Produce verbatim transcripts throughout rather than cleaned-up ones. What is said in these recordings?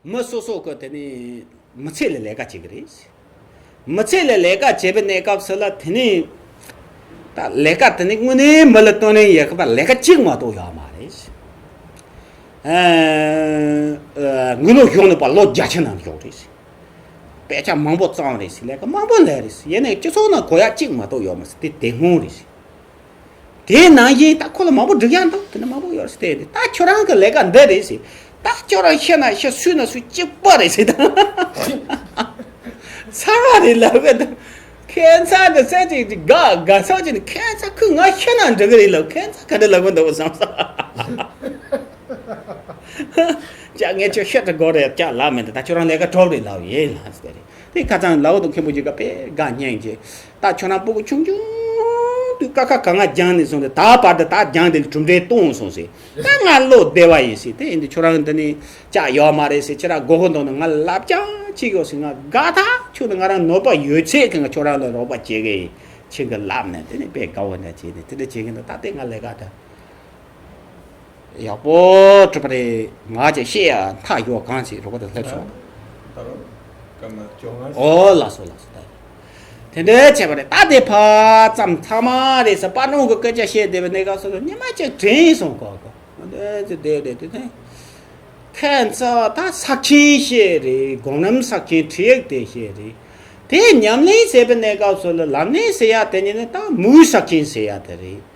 མི་སོ་སོ་གི་དེ་ནི་མི་ཚེ་ལ་ལས་ཀ་བྱེད་ཀྱི་རེད། མི་ཚེ་ལ་ལས་ཀ་བྱེད་པའི་གནས་སྐབས་སུ་ལ་དེ་ནི་ད་ལས་ཀ་དེ་ནི་དངོས་གནས་མི་ལ་དོན་ལེན་ཡོད་གི་པ་ལས་ཀ་གཅིག་མ་གཏོགས་ཡོད་མ་རེད། ཨ་ཨ་དངུལ་ལོར་གཞུང་ནས་པ་ལོ་བརྒྱ་ཆ་ནང་འཇོག་རེད། དཔེ་ཆ་མང་པོ་བཙོང་རེད་ཟེར། ལས་ཀ་མང་པོ་ལས་རེད་ཟེར། ཡིན་ནའི་སྤྱི་ཚོགས་ནང་གོ་ཡག་གཅིག་མ་གཏོགས་ཡོད་མ་ཟེར། དེ་དེ་སྔོན་རེད་ཟེར། དེའི་ནང་བཞིན་ད་ཁོ་ལ་མང་པོ་འགྲིག་ཡག་འདུག་དེ་ནི་མང་པོ་ཡོད་རེད་ཟེར། དེ་ད་ཁྱོད་རང་གི་ལས་ཀ་འདི་རེད་ཟེར། ད་ཁྱོད་རང་ཤི་ན་ཤི། སུས་ན་སུ། གཅིག་པ་རེད་ཟེར། ད་ཚར་བ་རེད་ལབ་གི་འདུག་ཁྱད་མཚར་འདི་ཟེར་ཅིག་དགའ་དགའ་ཚོར་ཅིག་ནི། ཁྱད་མཚར་ཁོས་ང་ཤི་ན་འགྲིག་གི་རེད་ལབ། ཁྱད་མཚར་ག་འདྲ་ལབ་གི་འདུག་བསམ་ས། ཅག་ངས་ཁྱོད་ཤི་དྲི་དགོས་རེད། ཅག་ལབ་མི་འདུག་ད་ཁྱོད་རང་ལས་ཀ་གྲོགས་རེད་ལབ་ཡིན་ལ་ཟེར་རེད། དེ་ཁ་སང་ལའོ་དང་མཁན་པོ་གཅིག་ག་དཔེ་དགའ་སྙན་གྱིས། ད་ཁྱོད་རང་སྤུ་གུ་ཆུང་ཆུང་དུས་ཀ་ཁ་ག་ང་སྦྱངས་ནས་སོང་སྟེ། ད་བར་དུ་ད་སྦྱངས་དེ་གྲུབ་འབྲས་སྟོན་སོང་ཟེར། ད་ང་བློ་བདེ་བ་ཡིན་ཟེར། དེ་ཡིན་དུས་ཁྱོད་རང་འདི་ནི་ཅག་ཡོད་མ་རེད་ཟེར། ཁྱེད་རང་མགོ་སྐོར་འདོགས་ནས་ང་ལ་ལབ་རྐྱང་བྱེད་དགོས་ཟེར། ང་དགའ་ཐག་ཆོད་ནས། ང་རང་ནོར་བ་ཡོད་ཚད་ཀྱིས་ང་ཁྱོད་རང་ལ་རོགས་པ་བྱེད་གི་ཡིན། ཁྱེད་ཀྱིས་ལབ་ནས་དེ་ནི་དཔེ་དགའ་བོ་འདྲ་བྱས་ནས་དེ་འདྲ་བྱེད་གི་འདུག་ད་ལྟའི་ང་ལས་ཀ་ད། ཡག་པོ་གྲུབ་པ་རེད། ང་ཅིག་བཤད་ཡ་མཐའ་ཡོད། གང་ཞིག་རོགས་པ་དང་ལྷན་ཚོགས། ད་རུང་སྐར་མ་བཅོ་ལྔ་ཞིག་ཨོ་ལགས་སོ་ལགས་སོ། ད་དེ་འདྲའི་བྱས་པ་རེད། ད་དེ་ཕར་ཙམ་ཚང་མ་རེད་ཟེར། པ་ཀྲུང་གི་སྐད་ཆ་བཤད་བསྡད་པའི་གནས་སྐབས་སུ་ཉི་མ་གཅིག་དྲན་སོང་གོ་གོ། འདི་ཚོ་བསྡད་བསྡད་དེ་ནས་ཁྱད་མཚར། ད་ས་ཆེན་བཤད་རེད། སྒོམ་རིམ་ས་ཆེན་ཁྲིད་ཡིག་དེ་བཤད་རེད། དེ་ཉམས་ལེན་བྱས་པའི་གནས་སྐབས་སུ་ལ་ལམ་ནས་ཟེར་ཡ་དེ་ཉིད་ནི་ད་མུའུ་ས་ཆེན་ཟེར་ཡ་དེ་རེད།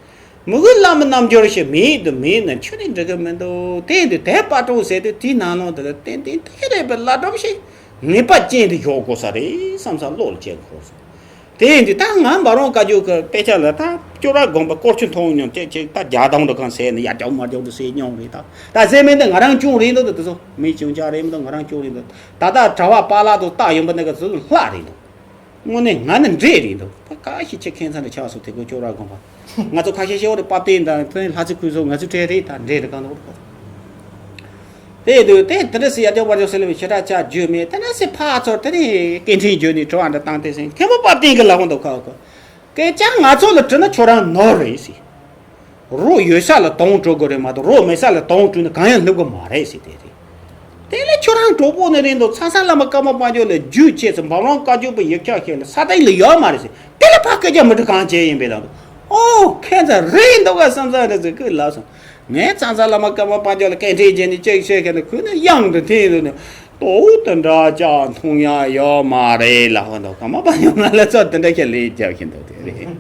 མི་དགོས་བླ་མའི་རྣལ་འབྱོར་ཞིག་མེད་དུ་མེད་ན་ཁྱོད་ནི་འགྲིག་གི་མི་འདུག་དེ་དུས་དེ་པ་ཀྲུང་ཟེར་དུས་དེའི་ནང་ལོགས་དེ་ལ་ཏན་ཏན་དེ་རེད་པའི་བླ་སྒྲུབ་ཞིག་ངེས་པ་ཅན་དུ་ཡོད་དགོས་ས་རེད་བསམ་ས་བློ་ལ་སྐྱེ་དགོས་ས། དེ་ཡིན་དུས་ད་ང་འབའ་རོང་བཀའ་བརྒྱུད་ཀྱི་དཔེ་ཆ་ལ་ད་སྐྱོ་ར་དགོན་པ་སྐོར་ཆུ་མཐོང་མྱོང་། ཅིག་ཅིག་ད་རྒྱ་དང་འདྲ་གང་ཟེར་ནས་ཡར་རྒྱག་མར་རྒྱག་འདྲ་ཟེར་མྱོང་རེད། ད་ད་ཟེར་མིན་དེ་ང་རང་སྐྱོན་རེད་འདུག་དེ་ཚོ་མི་སྐྱོན་ཆ་རེད་མི་འདུག་ང་རང་སྐྱོན་རེད་འདུག་ད་ལྟ་གྲྭ་པ་པཱ་ལགས་དང་སྟག་ཡོན་པ་འདི་ག་ཚོ་ལྷ་རེད་འདུག་དངོས་གནས་ང་ནི་འདྲེ་རེད་འདུག་ད་ག་ཞིག་ཁྱེད་ཁྱད་མཚར་འདྲ་ཆགས་སོང་། དེ་གོ་ཅོག་ར་དགོངས་པ། ང་ཚོ་ཁ་ཤས་ཤེས་བོ་རེད། དཔལ་ལྡན་དང་དེ་ནས་ལྷ་རྩེ་ཁུལ་སོགས་ང་ཚོ་གྲས་རེད། ད་འདྲེ་རེད་གང་འདུག་དེ་དུས་དེ་དེ་འདྲ་སེ་ཡར་རྒྱག་མར་རྒྱག་ཟེར་ལབ་པའི་ཞེ་དྲག་ཆ་རྒྱུས་མེད། དེ་འདྲ་སེ་ཕར་ཚུར་དེ་ནས་སྐད་འཕྲིན་བརྒྱུད་ནས་དྲི་བ་འདྲ་བཏང་སྟེ་ཟེར། མཁན་པོ་དཔལ་ལྡན་གྱིས་ལབ་འདུག་ཁ་ཁ། སྐད་ཆ་ང་ཚོ་ལ་དྲིས་ན་ཁྱོད་རང་ནོར་རེད་ཟེར། རོགས་ཡོད་ས་ལ་དོང་བྲུ་དགོས་རེད་མ་གཏོགས་རོགས་མེད་ས་ལ་དོང་བྲུས་ན་གང་ཡང་སླེབས་ཀྱི་མ་རེད་ཟེར། དེ་རེད། དེ་ལས་ཁྱོད་རང་གྲོགས་པོ་ནི་རེད་འདུག་ཚ་ས་བླ་མ་ཀརྨ་དཔལ་འབྱོར་ལ་རྒྱུས་ཆེ་ཚེ་འབའ་རོང་བཀའ་བརྒྱུད་པའི་ཡིག་ཆ་ཤེས་ལ་ས་སྟེང་ལ་ཡོད་མ་རེད་ཟེར། དེ་ལས་ཕ་སྐད་ཆ་མི་འདྲ་གང་བྱས་ཡིན་པས་དང་འདུག་ཨོ་ཁྱེད་ཚ་རེད་འདུག་ག་བསམ་ས་རེད་ཟེར་ཁོས་ལབ་སོང་། ངས་ཚ་ས་བླ་མ་ཀརྨ་དཔལ་འབྱོར་ལ་སྐད་འཕྲིན་བྱས་ནས་ཅིག་བཤད་མཁན་དེ་ཁོས་ནི་གཡང་དུ་འཐེན་འདུག་ནས། ལྟོ་དེ་འདྲ་ཅག་འཐུང་ཡག་ཡོད་མ་རེད་ལབ་འདུག་ཀརྨ་དཔལ་འབྱོར་ང་ལ་ཚོ་དེ་འདྲ་ཞིག་ལས་རྒྱབ་བཞིན་འདུག་དེ་རེད།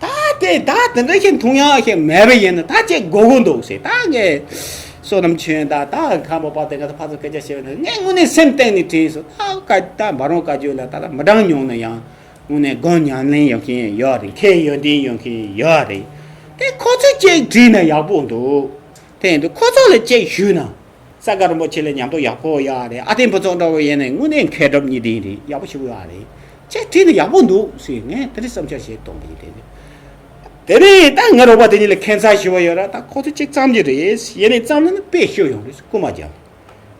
ད་དེ་ད་དེ་འདྲ་ཞིག་འཐུང་ཡག་ཞིག་མེད་པ་ཡིན་ན་ད་ཅིག་དགོས་ཀྱི་འདུག་ཟེར། ད་ངས་བསོད་ནམས་ཆོས་དང་ད་མཁན་པོ་དཔལ་ལྡན་ང་ཚོ་ཕར་ཚུར་སྐད་ཆ་བཤད་པ་ནི་ངས་དངོས་གནས་སེམས་གཏིང་ནས་དྲན་སོང་། ད་ཀ་ད་འབའ་རོང་བཀའ་བརྒྱུད་ལ་ད་ལྟ་མི་གྲངས་ཉུང་ན་ཡང་དངོས་གནས་སྒོམ་ཉམས་ལེན་ཡོད་མཁན་ཡོད་རེད། མཁན་ཡོན་ཏན་ཡོད་མཁན་ཡོད་རེད། དེ་ཁོ་ཚོས་ཅིག་དྲིས་ན་ཡག་པོ་འདུག་དེ་ཡིན་དུས་ཁོ་ཚོ་ལ་ཅིག་ཞུས་ན། ས་དགའ་རིན་པོ་ཆེ་ལ་ཉམས་རྟོགས་ཡག་པོ་ཡོད་རེད། ཨ་ཏི་ཕུན་ཚོགས་འདྲ་བོ་ཡིན་ནའི་དངོས་གནས་མཁས་གྲུབ་གཉིས་ལྡན་རེད། ཡག་པོ་ཞིག་ཡོད་རེད། ཅིག་དྲིས་ན་ཡག་པོ་འདུག་ཟེར་ངས་དེ་འདྲའི་བསམ་འཆར་ཞིག་གཏོང་གི་ཡིན། དེ་ནི་དེ་ནས་ད་ངའི་རོགས་པ་དེ་གཉིས་ལ་ཁྱད་མཚར་ཞུ་བ་ཡོད་ར། ད་ཁོ་ཚོ་གཅིག་བརྩམས་ཀྱི་རེད། ཡིན་ནའི་བརྩམས་ན་ནི་དཔེ་ཤོད་ཡོང་རེད། རྐུ་མ་རྒྱབ།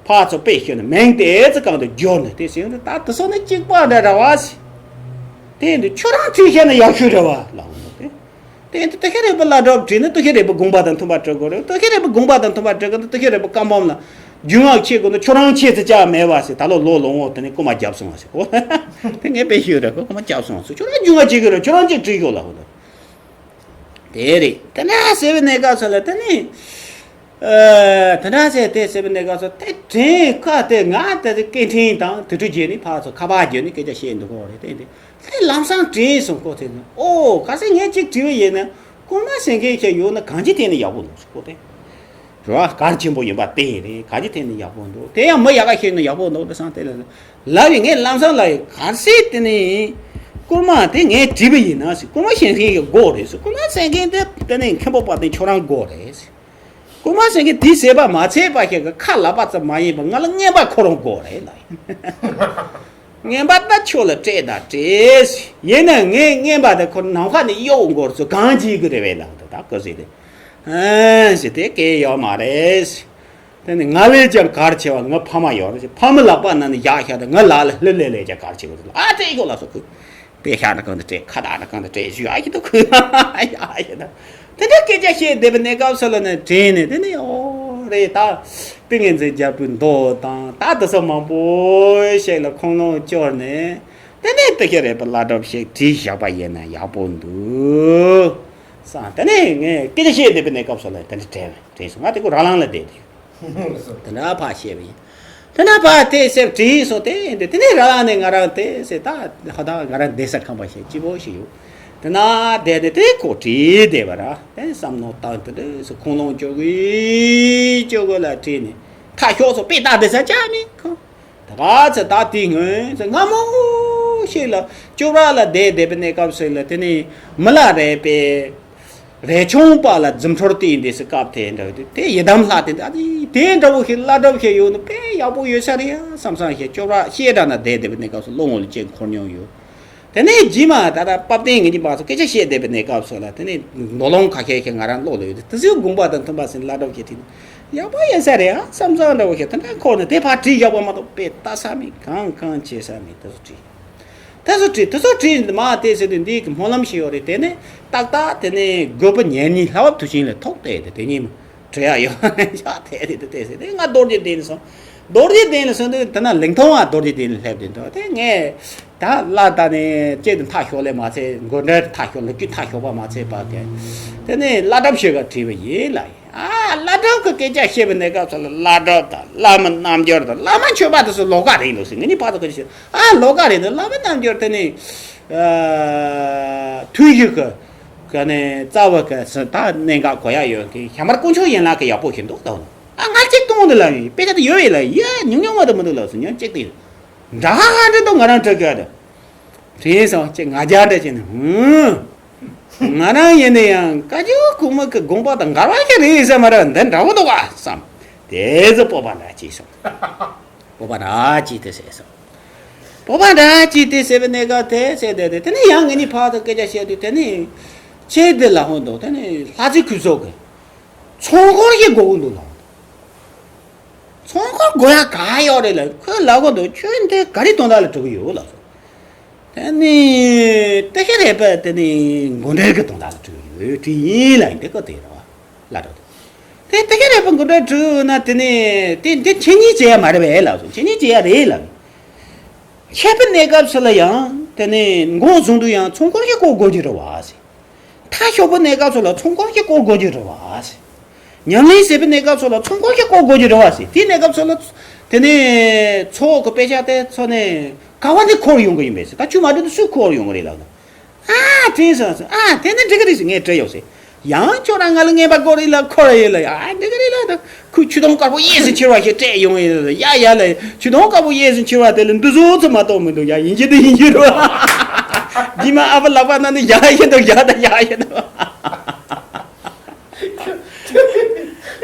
ཕར་ཚུར་དཔེ་ཤོད་ནས་མིང་དེ་ཨེ་ཙི་གང་དུ་བསྒྱུར་ནས་དེ་ཟེར་ཡོང་དུས་ད་དེ་སོང་ནས་གཅིག་པ་འདྲ་འདྲ་བ་ཟེར། དེ་ཡིན་དུས་ཁྱོད་རང་ཁྲིད་བཤད་ན་ཡག་ཤོས་འདྲ་བ་ལབ་འོང་དེ། དེ་ཡིན་དུས་ཏུ་ཤ་རས་པའི་བླ་སྒྲུབ་བྲིས་ན་ཏུ་ཤ་རས་པའི་དགོངས་པ་དང་མཐུན་པ་འབྲི་དགོས་རེད། ཏུ་ཤ་རས་པའི་དགོངས་པ་དང་མཐུན་པ་འབྲི་དགོས་ན་ཏུ་ཤ་རས་པའི་བཀའ་འབུམ་ལ་རྒྱུན་ཡག་ཆེ་དགོས་ན་ཁྱོད་རང་ཁྱེད་ཚོ་ཅག་མེད་བ་ཟེར། ད་ལོ་ལོ་ལོ་ངོ་དེ་ནས་རྐུ་མ་བརྒྱབ་སོང་བ་ཟེར་གོ། དེ་ངས་དཔེ་ཤོད་རེད་གོ། རྐུ་མ་བརྒྱབ་སོང་བ་ཟེར། ཁྱོད་རང་རྒྱུན་ཡག་ཆེ་གི་རེད། ཁྱོད་རང་ཅིག་བྲིས་ཤོག་ལབ་གོ། དེ་རེད། དེ་འདྲ་ཟེར་བའི་གནས་སྐབས་སུ་ལ་དེ་ནི། ཨ། དེ་འདྲ་ཟེར་དེ་ཟེར་བའི་གནས་སྐབས་སུ་དེ་དྲན་ཁ་དེ་ང་དེ་སྐད་འཕྲིན་དང་དུས་དྲུག་བརྒྱུད་ནས་ཕར་ཚུར་ཁ་པར་བརྒྱུད་ནས་སྐད་ཆ་བཤད་འདུག་གོ་རེད། དེ་འདི་དེ་ལམ་སང་དྲན་སོང་ཁོ་དེ་ནི། ཨོ་གལ་སྲིད་ངས་ཅིག་བྲིས་པ་ཡིན་ན་རྐུན་མ་ཟེར་མཁན་ཞིག་ཡོད་ན་གང་ཅིའི་ཐད་ནས་ཡག་པོ་འདུག་ཟེར་གོ་དེ། རེད་བ། གལ་ཆེན་པོ་ཡིན་པ་དེ་རེད། གང་ཅིའི་ཐད་ནས་ཡག་པོ་འདུག་དེ་ཡང་མི་ཡག་ག་ཤེས་ན་ཡག་པོ་འདུག་དེ་སང་དེ་ལ་ལབ་ཡིན། ངས་ལམ་སང་ལབ་ཡིན། གལ་སྲིད་དེ་ནི་རྐུན་མ་དེ་ངས་བྲིས་པ་ཡིན་ན་ཟེར། རྐུན་མ་ཟེར་མཁན་གྱི་མགོ་རེད་ཟེར། རྐུན་མ་ཟེར་མཁན་དེ་དེ་ནི་མཁན་པོ་དཔལ་ལྡན་ཁྱོད་རང་མགོ་རེད་ཟེར། རྐུན་མ་ཟེར་མཁན་དེ་ཟེར་བ་མ་ཚད་པ་ཞིག་གི་ཁ་ལབ་པ་ཙམ་མ་ཡིན་པར་ང་ལ་རྔན་པ་ཁོ་རང་མགོ་རེད་ལབ་ཡིན། རྔན་པ་ད་ཁྱོད་ལ་སྤྲད་ད་སྤྲད་ཟེར། ཡིན་ན་ངས་རྔན་པ་དེ་ཁོ་ནམ་མཁའ་ནས་གཡོ་མགོ་ཚོ་གང་བྱེད་གི་རེད་བས་ལབ་འདུག་ད་ཀུ་ཟེར་དེ། ཨ་ཟེར་དེ་སྐད་ཡོད་མ་རེད་ཟེར། དེ་ནི་ང་ལས་ཀྱང་གལ་ཆེ་བ་ངའི་ཕ་མ་ཡོད་རེད་ཟེར། ཕ་མ་ལག་པ་ན་ནི་ཡག་ཤ་དང་ང་ལག་ལ་ལྷི་ལས་ལས་ཀྱང་གལ་ཆེ་བ་རེད། ཨ་དེ་ཡོད་ལ་སོགས་ཁུ། དཔེ་ཤ་ན་གང་དུ་སྤྲད། ཁ་བཏགས་ན་གང་དུ་སྤྲད་ཞུ་ཨ་ཞིག་ཏུ་ཁུ་ཡག་ཤ་དང་། དེ་འདྲ་སྐད་ཆ་བཤད་བསྡད་པའི་གནས་སྐབས་སུ་ལ་ནི་དྲན་ནས་དེ་ནི་ཨོ་ རེད། ད་ཏིང་ངེ་འཛིན་རྒྱལ་པོའི་མདོ་དང་ད་དེ་ཚོ་མང་པོ་ཞིག་ལ་ཁུངས་ལུང་བསྐྱོར་ནས། དེ་ནས་དེ་ཤེས་རེད་པ། བླ་སྒྲུབ་ཞིག་བྲིས་བཞག་པ་ཡིན་ན་ཡག་པོ་འདུག་བསམ། དེ་ནས་ངས་སྐད་ཆ་བཤད་བསྡད་པའི་གནས་སྐབས་སུ་ལ་དེ་འདྲ་དྲན་དྲན་སོང་། ང་དེ་ཁོ་རང་ལ་བསྡད་དེ། དེ་འདྲ་ཕར་བཤད་པ་ཡིན། དེ་འདྲ་ཕར་དེ་སེ་བྲིས་སོང་། དེ་འདི་དེ་ནས་རང་ནས་ང་རང་དེ་སེ་ད་ཧ་ད་ང་རང་བསྡད་ས་ཁང་པ་ཞིག་སྐྱིད་པོ་ཞིག་ཡོད། དེ་ན་བསྡད་དེ་དེ་ཁོ་བྲིས་བསྡད་པ་ར། དེ་བསམ་མནོ་བཏང་དེ་འདྲ་སེ་ཁུངས་ལུང་བསྐྱོར་གི་བསྐྱོར་གི་ལ་བྲིས་ནས་ཐག་ཤོག་སོ་པེ་ད་བསྡད་ས་ཅག་མེད་ཁོ། ད་ག་ཚོད་ད་དེ་སྔོན་ཚེ་སྔ་མོ་ཞིག་ལ་ཅོག་ར་ལ་བསྡད་བསྡད་པའི་གནས་སྐབས་སུ་ལ་དེ་ནས་མི་ལ་རས་པའི་རས་ཆུང་པ་ལ་རྫུ་འཕྲུལ་བསྟན་དེ་སི་སྐབས་དེ་འདྲ་དེ་དེ་ཡི་དམ་ལྷ་དེ་འདྲ་དེ་འདྲ་བོ་ཞིག་བླ་སྒྲུབ་ཞིག་ཡོད་ན་དཔེ་ཡག་པོ་ཡོད་ས་རེད་ཡ་བསམ་བསམ་ཞིག་ཅོག་ར་བཤད་གྲྭ་ན་བསྡད་བསྡད་པའི་གནས་སྐབས་སུ་བློ་ངོ་ལ་ཅིག་འཁོར་མྱོང་ཡོད། དེ་ནས་རྗེས་མ་ད་ལྟ་དཔལ་ལྡན་ངེད་ཀྱི་བར་དུ་སྐད་ཆ་བཤད་བསྡད་པའི་གནས་སྐབས་སུ་ལ་དེ་ནས་མདོ་ལུང་ཁ་ཤས་ཤིག་ང་རང་ཀློག་ལ་ཡོད་དེ་དེ་ཚོའི་དགོངས་པ་དང་མཐུན་པ་ཟིན་བླ་སྒྲུབ་ཞིག་བྲིས་ན་ཡག་པོ་ཡིན་ས་རེད་ཡ་བསམ་བསམ་འདྲ་བོ་ཞིག་དེ་འདྲ་འཁོར་ནས་དེ་ཕར་བྲིས་བཞག་པ་མ་གཏོགས་དཔེ་ལྟ་ས་མེད། གང་གང་བྱེད་ས་མེད། དེ་ཚོ་བྲིས། དེ་ཚོ་བྲིས། དེ་ཚོ་བྲིས་མ་དེ་ཟེར་དུས་འདི་གི་སྨོན་ལམ་ཞིག་ཡོད་རེད། དེ་ནས་ཏག་ཏག་དེ་ནས་དགོས་པ་ཉེར་གཉིས་ལྷ་བབས་དུས་ཆེན་ལ་ཐོག་བལྟས་ཏེ་དེ་གཉིས་མ་བྲི་ཡ་ཡོད་ཡ་དེ་དེ་དེ་དེ་ཟེར་དེ་ང་རྡོ་རྗེ་གདན་ལ་སོང་། རྡོ་རྗེ་གདན་ལ་སོང་དུས་དེ་ན་ལིང་ཐང་བ་རྡོ་རྗེ་གདན་ལ་སླེབས་དུས་འདུག་དེ་ངས་ད་བླ་ད་ནས་ཅེས་དུ་མཐའ་ཤོག་ལས་མ་ཚད་མགོ་འདྲ་མཐའ་ཤོག་ལ་རྒྱུ་མཐའ་ཤོག་པ་མ་ཚད་པ་དེ་དེ་ནས་བླ་སྒྲུབ་ཞིག་ག་བྲིས་པ་ཡིན་ལ་ཡིན། ཨ་བླ་སྒྲུབ་ཀྱི་སྐད་ཆ་བཤད་པའི་གནས་སྐབས་སུ་ལ་བླ་སྒྲུབ་དང་བླ་མ་རྣལ་འབྱོར་དང་བླ་མ་མཆོད་པ་དེ་ཚོ་ལོགས་ཀ་རེད་འདུག་ཟེར། ངས་ནི་ཕར་ཚུར་སྐད་ཆ་བཤད། ཨ་ལོགས་ཀ་རེད་འདུག་བླ་མ་རྣལ་འབྱོར་དེ་ནི་ཨ་ཐུན་བཞི་གི་ག་ནས་རྩ་བ་གི་ད་གནད་འགག་གོ་ཡ་ཡོད་གི་ཞྭ་དམར་དཀོན་མཆོག་ཡན་ལག་གི་ཡག་པོ་ཞིག་འདུག་ད་ཨ་ང་གཅིག་གཏོང་འདི་ལ་ཡིན་དཔེ་ཆ་དེ་ཡོད་ཡིན་ལ་ཡ་ཉུང་ཉུང་མ་དེ་མི་འདུག་ལ་སུ་ཉོན་གཅིག་དེ་ཡིན། འདྲ་འདྲ་འདུག་ང་རང་འདྲ་གི་ཨ་དེ། དྲིན་སོང་ཅེས་ང་རྒྱལ་འདྲ་བྱས་ནས་ཧུམ། ང་རང་ཡིན་ན་ཡང་བཀའ་བརྒྱུད་གོང་མ་གི་དགོངས་པ་དང་འགལ་བ་ཞིག་རེད་ཟེར་མ་རེད། འདི་འདྲ་བོ་འདུག་བ་བསམ། དེ་ཚོ་སྤོབས་པ་འདྲ་སྐྱེས་སོང་། སྤོབས་པ་འདྲ་སྐྱེས་ཏེ་ཟེར་སོང་། སྤོབས་པ་འདྲ་སྐྱེས་ཏེ་ཟེར་བའི་གནས་སྐབས་དེ་ཟེར་དེ་དེ་དེ་ནས་ཡང་ངེད་གཉིས་ཕར་ཚུར་སྐད་ཆ་བཤད་དུས་དེ་ནས་ཁྱེད་དེ་ལ་ཧོན་འདུག་དེ་ནས་ལྷ་རྩེ་ཁུལ་ཚོ་གི་ཚོང་སྐོར་ཞིག་དགོས་ཀྱི་འདུག་ལ། ཚོང་སྐོར་དགོས་ཡ་ག་ཡོད་རེད་ལ་ཁོས་ལབ་གོ་འདུག་ཁྱོད་འདི་ག་རེ་དོན་དག་ལ་འགྲོ་གི་ཡོད་ལབ་སོང་། དེ་ནི་ཏི་ཤ་རས་པ་དེ་ནི་མགོ་འདྲེན་གི་དོན་དག་ལ་འགྲོ་གི་ཡོད་དྲི་ཡིན་ལ་ཡིན་འདི་ག་དེ་རེད་བ་ལ་འགྲོ་དེ། དེ་ཏི་ཤ་རས་པ་མགོ་འདྲེན་འགྲོ་ན་དེ་ནི་དེ་འདི་ཁྱེད་གཉིས་བྱེད་ཡ་མ་རེད་པས་ལབ་སོང་། ཁྱེད་གཉིས་བྱེད་ཡ་རེད་ལབ། ཁྱེད་པའི་གནས་སྐབས་སུ་ལ་ཡང་དེ་ནི་མགོ་བཟུང་དུས་ཡང་ཚོང་སྐོར་གྱི་སྐོར་དགོས་ཀྱི་རེད་བ་ཟེར། ཐ་ཤོག་པོ་གནས་སྐབས་སུ་ལ་ཚོང་སྐོར་གྱི་སྐོར་དགོས་ཀྱི་རེད་བ་ཟེར། ཉམས་ལེན་བྱེད་པའི་གནས་སྐབས་སུ་ལ་ཚོང་སྐོར་གྱི་སྐོར་དགོས་ཀྱི་རེད་བ་ཟེར། དེའི་གནས་སྐབས་སུ་ལ་དེ་ནས་ཚོགས་ཀྱི་དཔེ་ཆ་དེ་ཚོ་ནས་ག་བ་ནས་འཁོར་ཡོང་གི་ཡིན་པས་ཟེར། ད་ཆུ་མ་འདྲེན་དུ་སུས་འཁོར་ཡོང་གི་རེད་ལབ་ན། ཨ་དྲན་སོང་ཟེར། ཨ་དེ་ནི་འགྲིག་གི་རེད་ཟེར། ངས་དྲན་ཡོད་ཟེར། ཡང་ཁྱོད་རང་ང་ལ་ངན་པ་དགོས་རེད་ལ་འཁོར་ཡོད་ལ་ཡ་ཨ་འགྲིག་གི་རེད་ལ་ད། ཁོས་ཆུ་དོང་དཀར་པོ་གཡས་སུ་འཁྱེར་བ་ཞིག་སྤྲད་ཡོང་ཡིན། ཡ་ཡ་ལ་ཆུ་དོང་དཀར་པོ་གཡས་སུ་འཁྱེར་བ་དེ་ལ་འདི་བཟོ་ཚོ་མ་གཏོགས་མི་འདུག་ཡ་ཡིན་གྱི་འདི་ཡིན་གྱི་རོ། རྗེས་མ་ཨ་ཕ་ལག་པ་ན་ནི་ཡ་ཡིན་འདུག་ཡ་དང་ཡ་ཡིན་འདུག་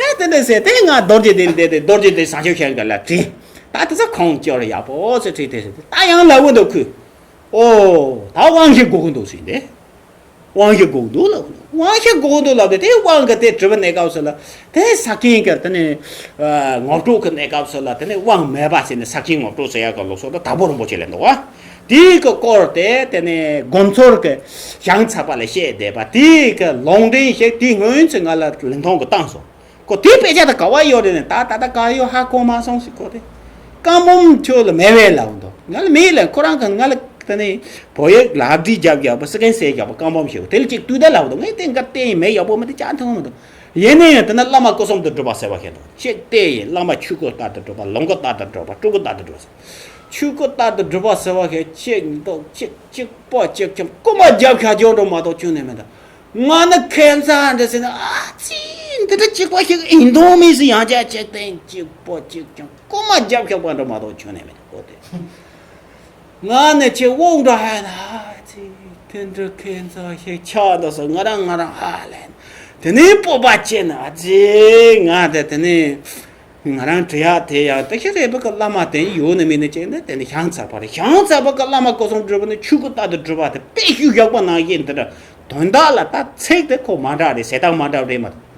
ཡ་དེ་འདྲ་ཟེར་དེ་ང་རྡོ་རྗེ་གདན་བསྡད་དེ་རྡོ་རྗེ་གདན་བཟང་སྤྱོད་ཤན་ག་ལ་བྲིས། ད་དེ་ཚོ་ཁོང་སྐྱོར་ཡག་པོ་ཚོ་བྲིས་དེ་ཟེར་ད་ཡང་ལ་འུ་འདུག་ཁོས། ཨོ་ད་དབང་ཞིག་དགོས་ཀྱི་འདུག་ཟེར་ཏེ། དབང་ཞིག་དགོས་འདུག་ལབ། དབང་ཞིག་དགོས་འདུག་ལབ་དེ་དེ་དབང་གི་དེ་དྲི་བ་གནས་སྐབས་སུ་ལ་དེ་ས་ཀིང་གི་དེ་ནས་ངོ་སྤྲོད་ཀྱི་གནས་སྐབས་སུ་ལ་དེ་ནས་དབང་མེད་པ་ཟེར་ནས་ས་ཀིང་ངོ་སྤྲོད་ཟེར་ཡག་གི་ལུགས་སྲོལ་དེ་དྭགས་པོ་རིན་པོ་ཆེ་ལ་འདུག་བ། དེའི་གི་སྐོར་དེ་དེ་ནས་དགོན་ཚོར་གི་ཞང་ཚ་པ་ལ་བཤད་བསྡད་པ་དེའི་གི་ལུང་འདྲེན་ཞིག་དེའི་སྔོན་ཚེ་ང་ལ་ལིང་ཐང་གི་བཏང་སོང་། ཁོ་དེའི་དཔེ་ཆ་ད་ག་བ་ཡོད་རེད་ནས་ད་ད་ད་ག་ཡོད་ཧ་གོ་མ་སོང་ཟེར། ཁོ་དེ་བཀའ་འབུམ་ཁྱོད་ལ་མེད་པས་ལབ་འདུག་ང་ལ་མེད་ལ་ཁོ་རང་གི་ང་ལ་དེ་ནས་བོད་ཡིག་ལག་བྲིས་རྒྱབ་རྒྱབ་པ་སི་ཀན་སེ་རྒྱབ་པ་བཀའ་འབུམ་ཞིག་དེ་ལ་གཅིག་ལྟོས་ད་ལབ་འདུག་ངས་དེ་འགའ་བལྟས་ཡིན་མེད་ཡག་པོ་མི་འདུག་ཅང་མཐོང་མི་འདུག་ཡིན་ན་ཡང་དེ་ན་བླ་མ་སྐུ་གསུམ་དུ་སྒྲུབ་པ་ཟེར་བ་ཞིག་འདུག་གཅིག་བལྟས་ཡིན། བླ་མ་ཆོས་སྐུ་ལྟར་དུ་སྒྲུབ་པ་ལོངས་སྐུ་ལྟར་དུ་སྒྲུབ་པ་སྤྲུལ་སྐུ་ལྟར་དུ་སྒྲུབ་པ་ཟེར། ཆོས་སྐུ་ལྟར་དུ་སྒྲུབ་པ་ཟེར་བ་ཞིག་གཅིག་འདུག་གཅིག་གཅིག་པ་གཅིག་རྐྱང་རྐུ་མ་རྒྱབ་ཤ་ཅོག་འགྲོ་མ་གཏོགས་ཁྱོན་ནས་མི་འདུག་ང་ནི་ཁེ་མཚར་འདྲ་ཟེར་ན་ཨ་ཙི་འདི་འདྲ་གཅིག་པ་ཞིག་ཡིན་མདོག་མེད་ཟེར་ཡང་བསྐྱར་ཅིག་བསྟན་གཅིག་པོ་གཅིག་ཀྱང་རྐུ་མ་རྒྱབ་ཤོག་པ་འདྲ་མ་གཏོགས་ཁྱོན་ནས་མེད་གོ་དེ། ང་ནི་ཆེ་དབང་འདྲ་ཧ་ན་ཨ་ཙི་དེ་འདྲ་ཁེ་མཚར་ཞིག་ཆགས་འདུག་ཟེར་ང་རང་ང་རང་ཧ་ལས་དེ་ནས་སྤོབས་པ་སྐྱེས་ན་ཨ་ཙི་ང་དེ་དེ་ནས། ང་རང་བྲི་ཡག་དེ་ཡང་ཏི་ཤ་རས་པ་གི་བླ་མ་དེ་ཡོད་ནི་མེད་ནི་ཅིག་ནི་དེ་ནི་ཞང་ཚ་པ་རེད། ཞང་ཚ་པ་གི་བླ་མ་སྐུ་གསུམ་སྒྲུབ་པ་ནི་ཆོས་སྐུ་ལྟར་དུ་སྒྲུབ་པ་དེ་དཔེ་ཞུས་བཞག་པ་ནང་བཞིན་དེ་འདྲ་དོན་དག་ལ་ད་ཚིག་དེ་ཁོ་མ་འདྲ་རེད། ཟེར་སྟངས་མ་འདྲ་རེད་མ་གཏོགས་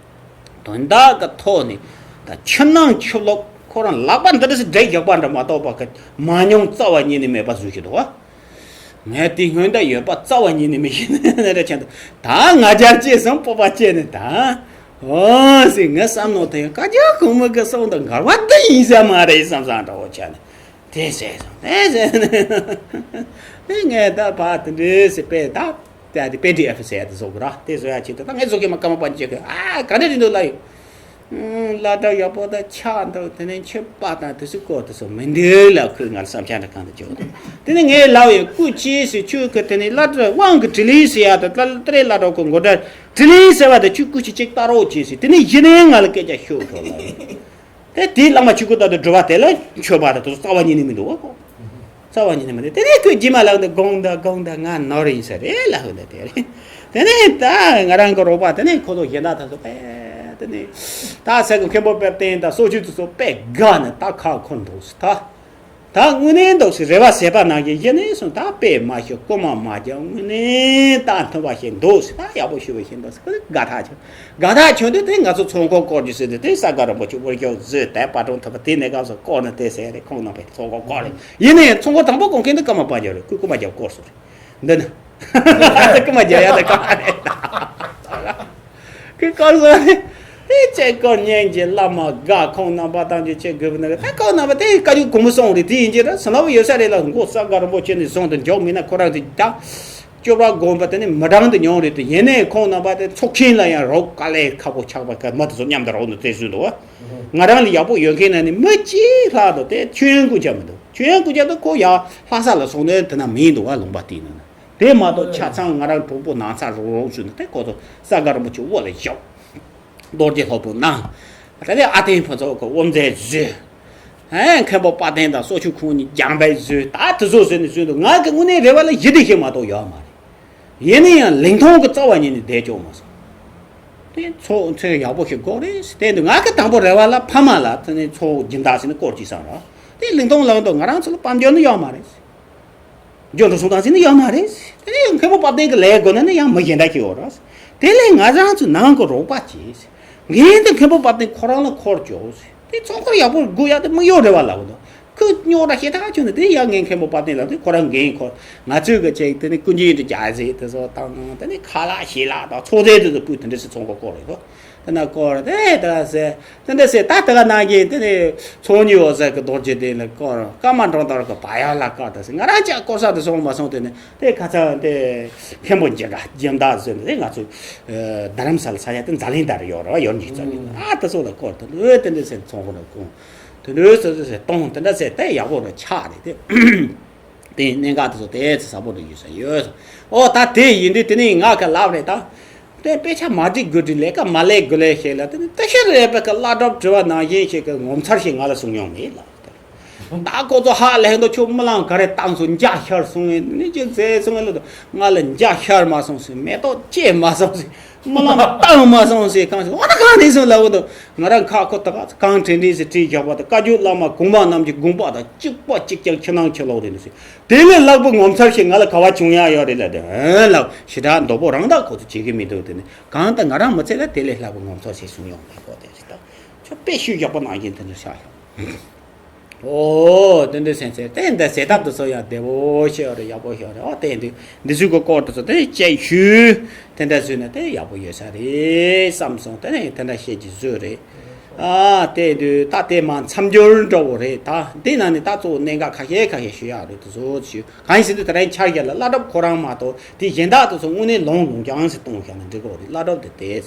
དོན་དག་གི་ཐོག་ནས་ད་ཆུ་ནང་ཆུ་ལོག་ཁོ་རང་ལག་པ་འདི་འདྲ་ཞིག་བསྒྲིགས་བཞག་པ་འདྲ་མ་གཏོགས་པ་གི་མ་མྱོང་རྩ་བ་ཉིད་ནས་མེད་པ་བཟོས་ཤིག་འདུག་བ། ངས་དེ་སྔོན་ད་ཡོད་པ་རྩ་བ་ཉིད་ནས་མི་ཤེས་ནི་རེད་ཆེན་ད་ང་རྒྱལ་སྐྱེས་སོང་། སྤོབས་པ་སྐྱེས་ནས་ད། ཨོ་ཟེར་ངའི་བསམ་མནོ་དེ་ཡང་བཀའ་རྒྱ་གོང་མ་གི་གསུང་དང་འགལ་བ་འདི་ཡིན་ས་མ་རེད་བསམ་བསམ་འདྲ་བོ་ཆགས་ནས་དེ་ཟེར་སོང་དེ་ཟེར་ནས་དེ་ངས་ད་ཕར་དེ་འདྲས་ཟེར་པས་ད་དེ་དེ་པི་ཌི་ཨེཕ་ཟེར་ཡ་དེ་བཟོ་དགོས་ར་དེ་བཟོ་ཡ་ཆེད་དུ་ད་ངས་བཟོ་གི་མ་སྐར་མ་པ་འཇལ་གི་ཨ་ག་འདྲས་རེད་འདུག་ལ་ཡོད། སློབ་གྲྭ་ཡག་པོ་དང་ཆགས་འདུག་དེ་ནས་ཆོས་པ་དང་དེ་ཚོའི་སྐོར་དེ་ཚོ་མི་འདུག་ལ་ཁོས་ང་ལ་བསམ་འཆར་འདྲ་གང་དུ་བྱུང་འདུག་དེ་ནས་ངས་ལབ་ཡོད་སྐུ་མཁྱེན་ཟེར་ཁྱོད་ཀྱི་དེ་ནས་སློབ་གྲྭ་དབང་གི་དྲི་ལན་ཟེར་ཡ་དང་ཏ་ཏ་རེ་སློབ་གྲྭ་ཁོ་མགོ་ཁྲ་དྲི་ལན་ཟེར་བ་དང་ཁྱོད་སྐུ་མཁྱེན་ཅིག་ལྟ་རོགས་གྱིས་ཟེར་དེ་ནས་གཞི་ནས་ང་ལ་སྐད་ཆ་ཤོད་འགྲོ་ལ་ཡོད། དེ་དེའི་ལག་མ་ཆུ་ཁུ་ལྟར་དུ་སྒྲུབ་པ་དེ་ལ་མཆོད་པ་དང་དེ་ཚོ་རྩ་བ་ཉིད་ནས་མི་འདུག་བ་ཁོ། རྩ་བ་ཉིད་ནས་མི་འདུག་དེ་ནས་ཁོས་རྗེས་མ་ལབ་འདུག་དགོངས་དག་དགོངས་དག་ང་ནོར་ཡིན་ས་རེད་ལབ་འདུག་དེ་རེད། དེ་ནས་ད་ང་རང་གི་རོགས་པ་དེ་ནས་ཁོ་ཚོ་གཞན་དག་ད་ཚོ་པས་དེ་ནས་ད་ས་གི་མཁན་པོ་དཔལ་ལྡན་དང་སོགས་ཆོས་ཚོ་ཚོ་པས་དགའ་ནས་ད་ཁ་འཁོར་འདུག་ད། ད་དངོས་གནས་འདུག་སེ་རེ་བ་ཟད་པ་ནང་བཞིན་གཞི་ནས་སོང་ད་དཔེ་མ་ཤོད་རྐུ་མ་མ་རྒྱག་དངོས་གནས་ད་མཐུན་པ་ཞིག་འདུག་སེ་ད་ཡག་པོ་ཞུ་བ་ཞིག་འདུག་སེ་ཁོ་དགའ་ཐག་ཆོད། དགའ་ཐག་ཆོད་དུས་དེ་ང་ཚོ་ཚོགས་འཁོར་བསྐོར་རྒྱུ་ཟེར་དུས་དེ་ས་དགའ་རིན་པོ་ཆེ་དབུ་བཞུགས་བཟོས་ཏེ་པ་ཀྲུང་ཐུབ་པ་དེ་ནས་སྐབས་སུ་བསྐོར་ནས་དེ་ཟེར་རེད་ཁོང་རྣམ་པས་ཚོགས་འཁོར་བསྐོར་རེད། ཡིན་ན་ཡང་ཚོགས་འཁོར་དང་པོ་བསྐོར་མཁན་དེ་རྐུ་མ་རྒྱག་བསྐོར་སོང་རེད། འདི་ནི་རྐུ་མ་རྒྱག་ཡ་དེ་ག་རེད། ཁོས་བསྐོར་སོང་རེད། དེ་ཅེ་སྐོར་ཉན་གྱི་བླ་མ་དགའ་ཁོང་རྣམ་པ་ཐམས་ཅད་ཆེ་དགོས་པ་ནི་ད་ཁོང་རྣམ་པ་དེ་བཀའ་བརྒྱུད་གོང་མ་སོང་རེད་དེ་ཡིན་གྱི་ར་སུ་ལབ་ཡོད་ས་རེད་ལ་མགོ་ས་དགའ་རིན་པོ་ཆེ་ནས་བཟུང་དུ་འཇོག་མིན་ན་ཁོ་རང་དེ་ད། སྐྱོབ་པ་དགོངས་པ་དེ་ནི་མི་གྲངས་དུ་ཉུང་རེད་དེ་ཡིན་ནའི་ཁོང་རྣམ་པ་དེ་ཚོགས་ཆེན་ལ་ཡང་རོགས་དཀའ་ལས་ཁག་པོ་ཆགས་པ་ཁ་མ་དེ་ཚོ་མཉམ་དུ་རོགས་ནི་བཙལ་སྲོལ་འདུག་བ། ང་རང་ལ་ཡག་པོ་ཡོད་མཁན་ན་ནི་མི་གཅིག་ལྷག་འདུག་དེ་ཆོས་དབྱིངས་སྐུ་ཕྱྭ་མི་འདུག་ཆོས་དབྱིངས་སྐུ་ཕྱྭ་དེ་ཁོ་ཡ་ལྷ་ས་ལ་སོང་ནས་དེ་ན་མིན་འདུག་བ་ལུང་པ་དེའི་ནང་ན་དེ་མ་གཏོགས་ཆ་ཚང་ང་རང་གྲོགས་པོ་ནང་ཚ་རོགས་རོགས་ཚུལ་ནི་དེ་ཁོ་ཚོ་ས་དགའ་རིན་པོ་ཆེ་དབུ་ལ་བཞག་རྡོ་རྗེ་སློབ་དཔོན་གནང་། དེ་ནས་ཨ་ཏིང་ཕུན་ཚོགས་ཀྱི་དབུ་མཛད་བཟོས། ཨེ་མཁན་པོ་དཔལ་ལྡན་དང་སོག་ཆུ་ཁོང་གཉིས་རྒྱང་འབད་བཟོས་ད་དེ་ཚོ་བཟོས་ནས་བཟོས་འདུག་ང་གི་དངོས་གནས་རེ་བ་ལ་གཞི་དེ་ཞིག་མ་གཏོགས་ཡོད་མ་རེད། ཡིན་ན་ཡང་ལིང་ཐོང་གི་རྩ་བ་ཉིད་ནས་བསྡད་ཆོག་མ་སོང་། དེ་ཚོགས་ཚོད་ཡག་པོ་ཞིག་དགོས་རེད་བལྟས་འདུག་ང་གི་དང་པོ་རེ་བ་ལ་ཕ་མ་ལ་དེ་ནས་ཚོགས་སྦྱིན་བདག་ཟེར་ནས་སྐོར་གྱིས་བསམ་རོགས་དེ་ལིང་ཐོང་ལག་འདུག་ང་རང་ཚོ་ལ་དཔལ་འབྱོར་ནི་ཡོད་མ་རེད། འབྱོར་འགྲོ་སོང་དང་ཟིན་ནི་ཡོད་མ་རེད། དེ་ནས་མཁན་པོ་དཔལ་ལྡན་གྱི་ལས་དགོས་ན་ནི་ཡང་མི་གཞན་འདྲ་ཞིག་ཡོད་རེད། དེ་ལས་ང་རང་ཚོ་ནང་གི་རོགས་པ་བྱེད། ངས་འདི་མཁན་པོ་དཔལ་ལྡན་ཁོ་རང་ལ་འཁོར་ཆོག་དེ་ཚོང་འཁོར་ཡག་པོ་དགོས་ཡག་དེ་མི་ཡོད་རེད་བ་ལབ་འདུག་ཁོས་རྙོག་དྲ་ཞེ་དྲག་བྱུང་ནས་དེ་ཡང་ངས་མཁན་པོ་དཔལ་ལྡན་ལ་དེ་ཁོ་རང་འགན་འཁོར་ང་ཚོས་གི་ཅིག་དེ་ནི་ཀུན་གྱིས་འདི་རྒྱ་ཟེ་དེ་ཚོ་བཏང་དེ་ནི་ཁ་ལག་ཞལ་ལག་དང་ཚོགས་རྫས་དེ་ཚོ་ཕུད་དེ་འདྲ་སེ་ཚོང་འཁོར་བསྐོར་རེད་དོ། དེ་ན་བསྐོར་དེ་དེ་ཟེ། དེ་འདྲ་ཟེར་ད་དེ་ག་ནང་གི་དེ་ནས་ཚོགས་གཉིས་འོ་ཟེར་གི་རྡོ་རྗེ་གདན་ལ་བསྐོར་ཀ་མ་འགྲོ་དོར་གི་བ་ཡ་ལ་བསྐོར་ད་ཟེར་ང་རང་ཅག་བསྐོར་ས་དེ་སོང་མ་སོང་དེ་ནས་དེ་ཁ་ཚ་དེ་མཁན་པོ་འཇིགས་དགའ་འཇིམ་བདག་ཟེར་ནས་དེ་ང་ཚོ་རྡ་རམ་ས་ལ་ས་ཡ་དེ་འཛམ་གླིང་ལྟར་ཡོད་རེད་བ་ཡོད་འཇིག་ཚ་གི་ཨ་དེ་སོགས་ལ་བསྐོར་དེ་འདྲ་དེ་འདྲ་ཟེར་ཚོང་ཁོ་ན་ཁོང་དེ་འདྲ་ཟེར་ཟེར་གཏོང་དེ་འདྲ་ཟེར་དེ་ཡག་པོ་རུ་ཆགས་རེད་དེ། དེ་གནད་འགག་དེ་ཚོ་དེ་ཚོ་ཟབ་པོ་རེ་ཡོད་ས་ཡོད། ཨོ་ད་དེ་ཡིན་དུས་དེ་ནས་ང་ག་ལབ་རེད་ད། དེ་དཔེ་ཆ་མ་འབྲི་དགོས་འབྲི་ལས་ཀ་མ་ལས་དགོས་ལས་ཤེས་ལ་དེ་ནས་དེ་ཤེས་རེད་པས་ཀ་བླ་སྒྲུབ་དྲི་བ་ནང་བཞིན་ཞིག་གི་ངོ་མཚར་ཞིག་ང་ལ་གསུང་མྱོང་མེད་ལ། ད་ཁོ་ཚོ་ཧ་ལས་འདུག་ཁྱོད་རྨི་ལམ་ག་རེ་བཏང་སོང་འཇའ་ཤར་སོང་ངས་ནི་ཅི་མཛད་སོང་ངས་ལ་ང་ལ་འཇའ་ཤར་མ་སོང་ཟེར་མེ་ཏོག་སྐྱེས་མ་སོང་ཟེར། རྨི་ལམ་བཏང་མ་སོང་ཟེར་གང་ཟེར་འོ་ན་གང་ནས་སོང་ལབ་འོ་དོ། ང་རང་ཁ་ཁོ་ད་ག་གང་དྲན་དྲན་ཟེར་བྲིས་བཞག་པ་དང་བཀའ་བརྒྱུད་བླ་མ་གོང་མ་རྣམས་ཀྱི་དགོངས་པ་དང་གཅིག་པ་གཅིག་རྐྱང་ཕྱི་ནང་ཕྱི་ལོགས་རེད་ཟེར། དེ་ལས་ལྷག་པའི་ངོ་མཚར་ཞིག་ང་ལ་ག་བ་བྱུང་ཡ་ཡོད་རེད་ལ་དེ་ཨེ་ལགས་ཞེ་དྲག་མདོག་པོ་རང་དག་ཁོ་ཚོ་བྱེད་ཀྱི་མི་འདུག་དེ་ནི་གང་ལྟར་ང་རང་མི་ཚེ་ལ་དེ་ལས་ལྷག་པའི་ངོ་མཚར་ཞིག་བྱུང་མྱོང་མེད་ཁོ་དེ་རེད་ད། ཁྱོད་དཔེ་ཤུལ་བཞག་པ་ནང་བཞིན་དེ་འདྲ་ཤག་ཤག་ཨོ་དེ་འདྲ་སེམས་ཚེ་དེ་འདྲ་ཟེར་ཐབས་དུ་སོ་ཡང་བདེ་བོ་ཤེས་རེད་ཡག་པོ་ཤེས་རེད་ཨོ་དེ་འདི་འདི་ཚོའི་གི་སྐོར་དུ་སོ་དེ་དཔྱད་ཞུས་དེ་འདྲ་བཟོས་ན་དེ་ཡག་པོ་ཡོད་ས་རེད་བསམ་སོང་དེ་ནས་དེ་འདྲ་བཤད་ཀྱི་བཟོས་རེད། ཨ་དེ་དུས་ད་དེ་མ་མཚམས་སྦྱོར་འདྲ་བོ་རེད་ད་འདི་ནང་ནས་ད་གཙོ་བོ་གནད་འགག་ཁ་ཤས་ཁ་ཤས་ཞུ་ཡག་རེད་དུ་བཟོ་ཞུ་གང་ཡིན་ཟེར་དུས་དེ་རིང་འཆར་གཞི་ལ་བླ་སྒྲུབ་ཁོ་རང་མ་གཏོགས་དེ་གཞན་དག་དུ་སོ་དངོས་གནས་ལོང་ལོང་རྐྱང་ཟེར་གཏོང་བཞག་ན་འགྲིག་གི་རེད་བླ་སྒྲུབ་དེ་དེ།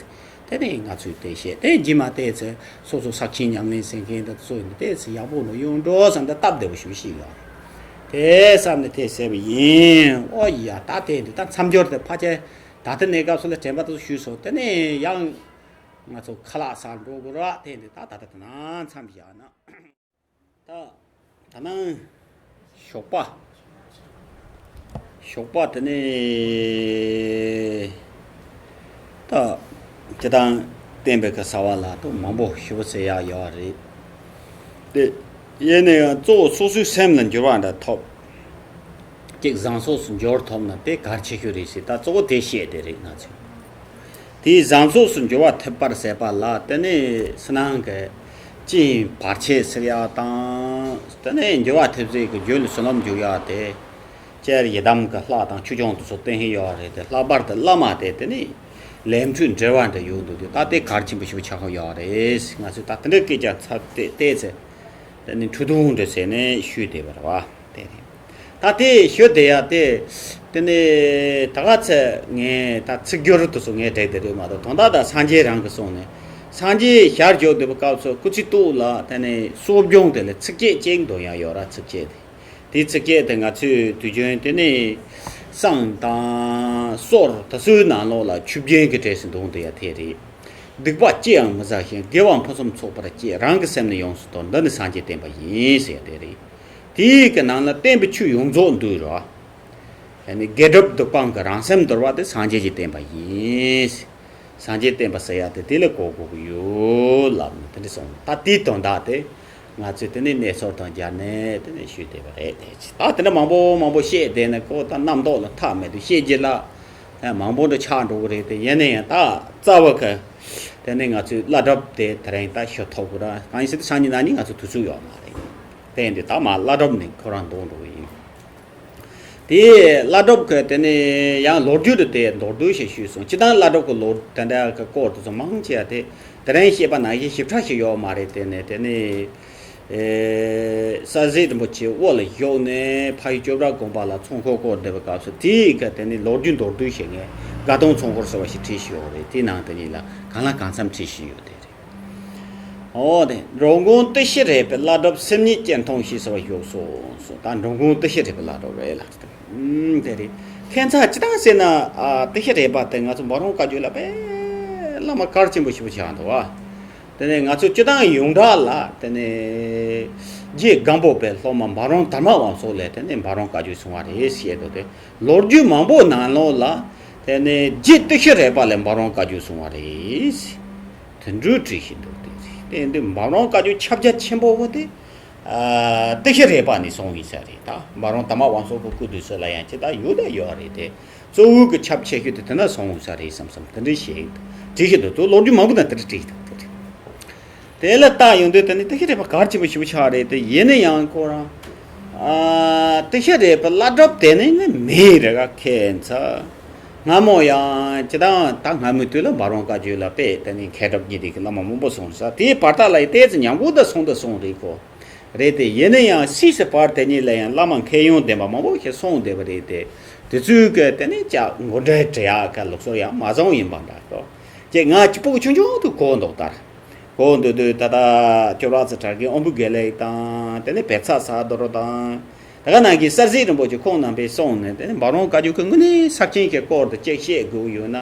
དེ་ནས་ང་ཚོས་དེ་བཤད་དེ་རྗེས་མ་དེ་ཚེ་སོ་སོ་ས་ཁྱིམ་ཉམས་ལེན་ཟེར་མཁན་དེ་ཚོ་ཡིན་དེ་ཚེ་ཡག་པོ་ལ་ཡོང་འགྲོ་བསམ་དེ་སྟབས་བདེ་བོ་ཞིག་ཤེས་ཡོད་རེད། དེ་བསམ་ནས་དེ་ཟེར་བ་ཡིན་ཨོ་ཡ་ད་དེ་འདི་ད་མཚམས་སྦྱོར་དེ་ཕལ་ཆེར་ད་ལྟ་གནས་སྐབས་སུ་ལ་དྲན་པ་དེ་ཚོ་ཞུས་སོང་དེ་ནས་ཡང་ང་ཚོ་ཁ་ལག་ཟ་འགྲོ་དགོས་ར་དེ་འདི་ད་ད་ལྟ་དེ་ན་མཚམས་བཞག་ན། ད་ད་ནང་ཞོགས་པ། ཞོགས་པ་དེ་ནས་ད་སྤྱིར་བཏང་བསྟན་པའི་གི་བྱ་བ་ལ་ད་མང་པོ་ཞེ་པོ་ཟེར་ཡག་ཡོད་རེད། དེ་ཡིན་ན་ཡང་གཙོ་བོ་སོ་སོའི་སེམས་ལ་འགྱུར་བ་འདྲ་ཐོབ། གཅིག་བཟང་ཕྱོགས་སུ་འགྱུར་ཐུབ་ན་དེ་གལ་ཆེ་ཤོས་རེད་ཟེར་ད་གཙོ་བོ་དེ་བཤད་དེ་རེད་ང་ཚོས། དེའི་བཟང་ཕྱོགས་སུ་འགྱུར་བ་ཐེབས་པར་ཟད་པ་ལ་དེ་ནས་སུ་ནང་གི་ཅིན་བར་ཆད་སེལ་ཡག་དང་དེ་ནས་འགྱུར་བ་ཐེབས་ཚད་ཀྱི་རྒྱུ་ལ་བསོད་ནམས་འཇུག་ཡག་དེ་སྤྱིར་ཡི་དམ་གྱི་ལྷ་དང་ཆོས་སྐྱོང་དེ་ཚོ་བསྟེན་ཧིན་ཡོད་རེད་དེ་ལྷག་པར་དུ་བླ་མ་དེ་དེ་ནས་ ལས་འཕྲོའི་འབྲེལ་བ་འདྲ་ཡོད་འདུག་དུས་ད་དེ་གལ་ཆེན་པོ་ཞིག་ཆགས་ཀྱི་ཡོད་རེད། ང་ཚོས་ད་དེ་འདྲའི་སྐད་ཆ་ཚ་བལྟས་བལྟས་ཚེ། དེ་ནི་འཕྲོས་དོན་འདྲ་ཟེར་ནས་ཞུས་བསྡད་པ་རེད་བ། དེ་རེད། ད་དེ་ཞུ་བསྡད་ཡ་དེ། དེ་ནི་ད་ག་ཚད་ངས་ད་ཚིག་སྦྱོར་དུ་སོང་ངས་བསྒྲིགས་བསྡད་རེད་མ་གཏོགས་དོན་དག་ད་སངས་རྒྱས་རང་གིས་གསུངས་ནས། སངས་རྒྱས་ཞལ་བཞུགས་བསྡད་པའི་སྐབས་སུ་སྐུ་ཚེ་ཏོག་ལ་དེ་ནི་གསོ་སྦྱོང་དེ་ལ་ཚིགས་བཅད་གཅིག་འདོན་ཡ་ཡོད་ར། ཚིགས་བཅད་དེ། དེའི་ཚིགས་བཅད་དེ་ང་ཚོས་དུས་རྒྱུན་དེ་ནི་བསང་དང་གསོལ་དེ་ཚོའི་ནང་ལོགས་ལ་ཆུ་རྒྱུན་གྱི་གྲས་སུ་འདོན་བསྡད་ཡ་དེ་རེད། སྡིག་པ་ཅི་ཡང་མི་བསགས་ཤིང་། དགེ་བ་ཕུན་སུམ་ཚོགས་པར་བྱེད། རང་གི་སེམས་ནི་ཡོངས་སུ་དོར། འདི་ནི་སངས་རྒྱས་བསྟན་པ་ཡིན་ཟེར་ཡ་དེ་རེད། དེའི་གི་ནང་ལ་བསྟན་པའི་ཆོས་ཡོངས་རྫོགས་འདུས་རོ། ཡང་ནི་དགེ་སྒྲུབ་སྡིག་སྤང་གི་རང་སེམས་འདོར་བ་དེ་སངས་རྒྱས་ཀྱི་བསྟན་པ་ཡིན། སངས་རྒྱས་བསྟན་པ་ཟེར་ཡ་དེ་དེ་ལ་གོ་དགོས་ཀྱི་ཡོད་ལབ་ནས་དེ་འདྲ་གསུངས། ད་དེའི་དོན་དག་དེ་ང་ཚོས་དེ་ནས་གནས་ཚུལ་དང་སྦྱར་ནས་དེ་ནས་ཞུས་བསྡད་པ་རེད། དེ་ད་དེ་འདྲ་མང་པོ་མང་པོ་བཤད་བསྡད་ནས་ཁོ་ད་རྣམ་རྟོག་ལ་མཐའ་མེད་དུ་བཤད་རྒྱུ་ལ་མང་པོ་འདྲ་ཆགས་འགྲོ་གི་རེད། དེ་ཡིན་ན་ཡང་ད་རྩ་བ་གི་དེ་ནས་ང་ཚོའི་བླ་སྒྲུབ་དེ་དེ་རིང་ད་ཞུ་ཐུབ་ཀྱི་ར། གང་ཡིན་ཟེར་དུས་སང་ཉིན་གནངས་ཉིན་ང་ཚོ་དུས་ཚོད་ཡོད་མ་རེད། དེ་ཡིན་དུས་ད་མར་བླ་སྒྲུབ་ནས་ཁོ་རང་འདོན་འགྲོ་གི་ཡིན། དེ་བླ་སྒྲུབ་ཀྱི་དེ་ནས་ཡང་ལོ་རྒྱུས་དེ་མདོར་བསྡུས་ཤིག་ཞུས་སོང་། སྤྱིར་བཏང་བླ་སྒྲུབ་ཀྱི་ལོ་དེ་འདྲ་གི་སྐོར་དེ་ཚོ་མང་ཆེ་བ་དེ་དེ་རིང་བཤད་པ་ནང་བཞིན་ཞིབ་ཕྲ་ཞིག་ཡོད་མ་རེད། དེ་ནས་དེ་ནས་ཨེ་ས་གཟིགས་རིན་པོ་ཆེ་དབུ་ལ་བཞུགས་ནས་ཕ་ཡུལ་ཅོ་བྲག་དགོན་པ་ལ་ཚོགས་འཁོར་བསྐོར་བསྡད་པའི་སྐབས་སུ་དེའི་གི་དེ་ནས་ལོ་རྒྱུས་མདོར་བསྡུས་ཤིག་ངས་དགའ་སྟོན་ཚོགས་འཁོར་ཟེར་བ་ཞིག་བྲིས་ཤིག་ཡོད་རེད། དེའི་ནང་དེ་ཉིད་ལ་གང་ལ་གང་འཚམ་བྲིས་ཤིག་ཡོད་དེ་རེད། འོ་དེ་འགྲོ་མགོན་ཏི་ཤྲི་རས་པའི་བླ་སྒྲུབ་སེམས་ཉིད་སྐྱེར་འཐུང་ཞེས་ཟེར་བ་བཞུགས་སོ་སོ། ད་འགྲོ་མགོན་ཏི་ཤྲི་རས་པའི་བླ་སྒྲུབ་རེད་ལ། ཨུམ་དེ་རེད། ཁྱད་མཚར་ཅི་ལྟར་ཟེར་ན་ཨ་ཏི་ཤྲི་རས་པ་དེ་ང་ཚོ་འབའ་རོམ་བཀའ་བརྒྱུད་ལ་དཔེ་བླ་མ་གལ་ཆེན་པོ་ཞིག་ཆགས་འདུག་བ། དེ་ནས་ང་ཚོ་སྤྱིར་བཏང་ཡོངས་གྲགས་ལ་དེ་ནས་རྗེ་སྒམ་པོ་པའི་སློབ་མ་འབའ་རོམ་དར་མ་དབང་ཕྱུག་ལས་དེ་ནས་འབའ་རོམ་བཀའ་བརྒྱུད་བྱུང་བ་རེད་ཞེས་འདུག་སྟེ། ལོ་རྒྱུས་མང་པོ་ནང་ལོགས་ལ་དེ་ནས་རྗེ་ཏི་ཤྲི་རས་པ་ལས་འབའ་རོམ་བཀའ་བརྒྱུད་བྱུང་བ་རེད། དེ་འདྲ་བྲིས་ཤིག་འདུག་སྟེ། དེ་འདི་འབའ་རོམ་བཀའ་བརྒྱུད་ཁྱབ་རྒྱ་ཆེན་པོ་བོ་དེ་ཨ་ཏི་ཤྲི་རས་པ་ནས་བྱུང་ཡིན་ས་རེད། ད་འབའ་རོམ་དར་མ་དབང་ཕྱུག་གི་སྐུ་དུས་སུ་ལ་ཡང་ཅི་ལྟར་ཡོད་ད་ཡོད་རེད་དེ། གཙོ་བོ་གི་ཁྱབ་ཆེ་ཤོས་དེ་དེ་ན་སོང་ས་རེད་བསམ་བསམ་དེ་འདྲ་ཞིག་བྲིས་ཤིག་འདུག་ལོ་རྒྱུས་མང་པོ་ན་དེ་འདྲ་བྲིས་འདུག་དེ་རེད། དེ་ལ་ལྟ་ཡོང་དུས་དེ་ནི་ཏི་ཤྲི་རས་པ་གལ་ཆེན་པོ་ཞེ་པོ་ཆགས་རེད་དེ། ཡིན་ན་ཡང་ཁོ་རང་ཨ་ཏི་ཤྲི་རས་པའི་བླ་སྒྲུབ་དེ་ནི་ནི་མེད་རེད་ག་ཁྱད་མཚར། སྔ་མོ་ཡང་ཅི་དང་ད་སྔ་མོའི་དུས་ལ་འབའ་རོམ་བཀའ་བརྒྱུད་ལ་དཔེ་དེ་ནི་མཁས་གྲུབ་གཉིས་ལྡན་གྱི་བླ་མ་མང་པོ་སོང་ས། དེའི་བར་དག་ལ་ཡི་ཏོག་ཙམ་ཉམས་རྒུད་ད་སོང་ད་སོང་རེད་ཁོ། རེད་དེ། ཡིན་ན་ཡང་སུད་སི་བར་དེ་གཉིས་ལ་ཡང་བླ་མ་མཁས་དབྱིངས་ལྡན་པ་མང་པོ་ཞིག་སོང་བསྡད་པ་རེད་དེ། དེ་ཚོའི་གི་དེ་ནས་ཅག་མགོ་འདྲེན་འབྲི་ཡག་གི་ལུགས་སྲོལ་ཡང་མ་བཟང་ཡིན་པ་འདྲ་ཏོ། ཅེས་ང་ཅིག་སྤུ་གུ་ཆུང་ཆུང་དུ་གོ་འདུག་ལྟར། གོ་འདུག་དུས་ད་ལྟ་ཅོག་ར་ཙི་དྲ་རྒན་དབང་པོ་དགེ་ལེགས་དང་དེ་ནས་བེ་ཚ་ས་རྡོར་དང་། ད་ག་ནང་གི་གསར་གཟིགས་རིན་པོ་ཆེ་ཁོང་རྣམ་པས་གསུངས་ནས་དེ་ནས་འབའ་རོམ་བཀའ་བརྒྱུད་ཀྱི་དངོས་གནས་ས་ཆེན་གྱི་སྐོར་དུ་ཅིག་བཤད་དགོས་ཡོད་ན།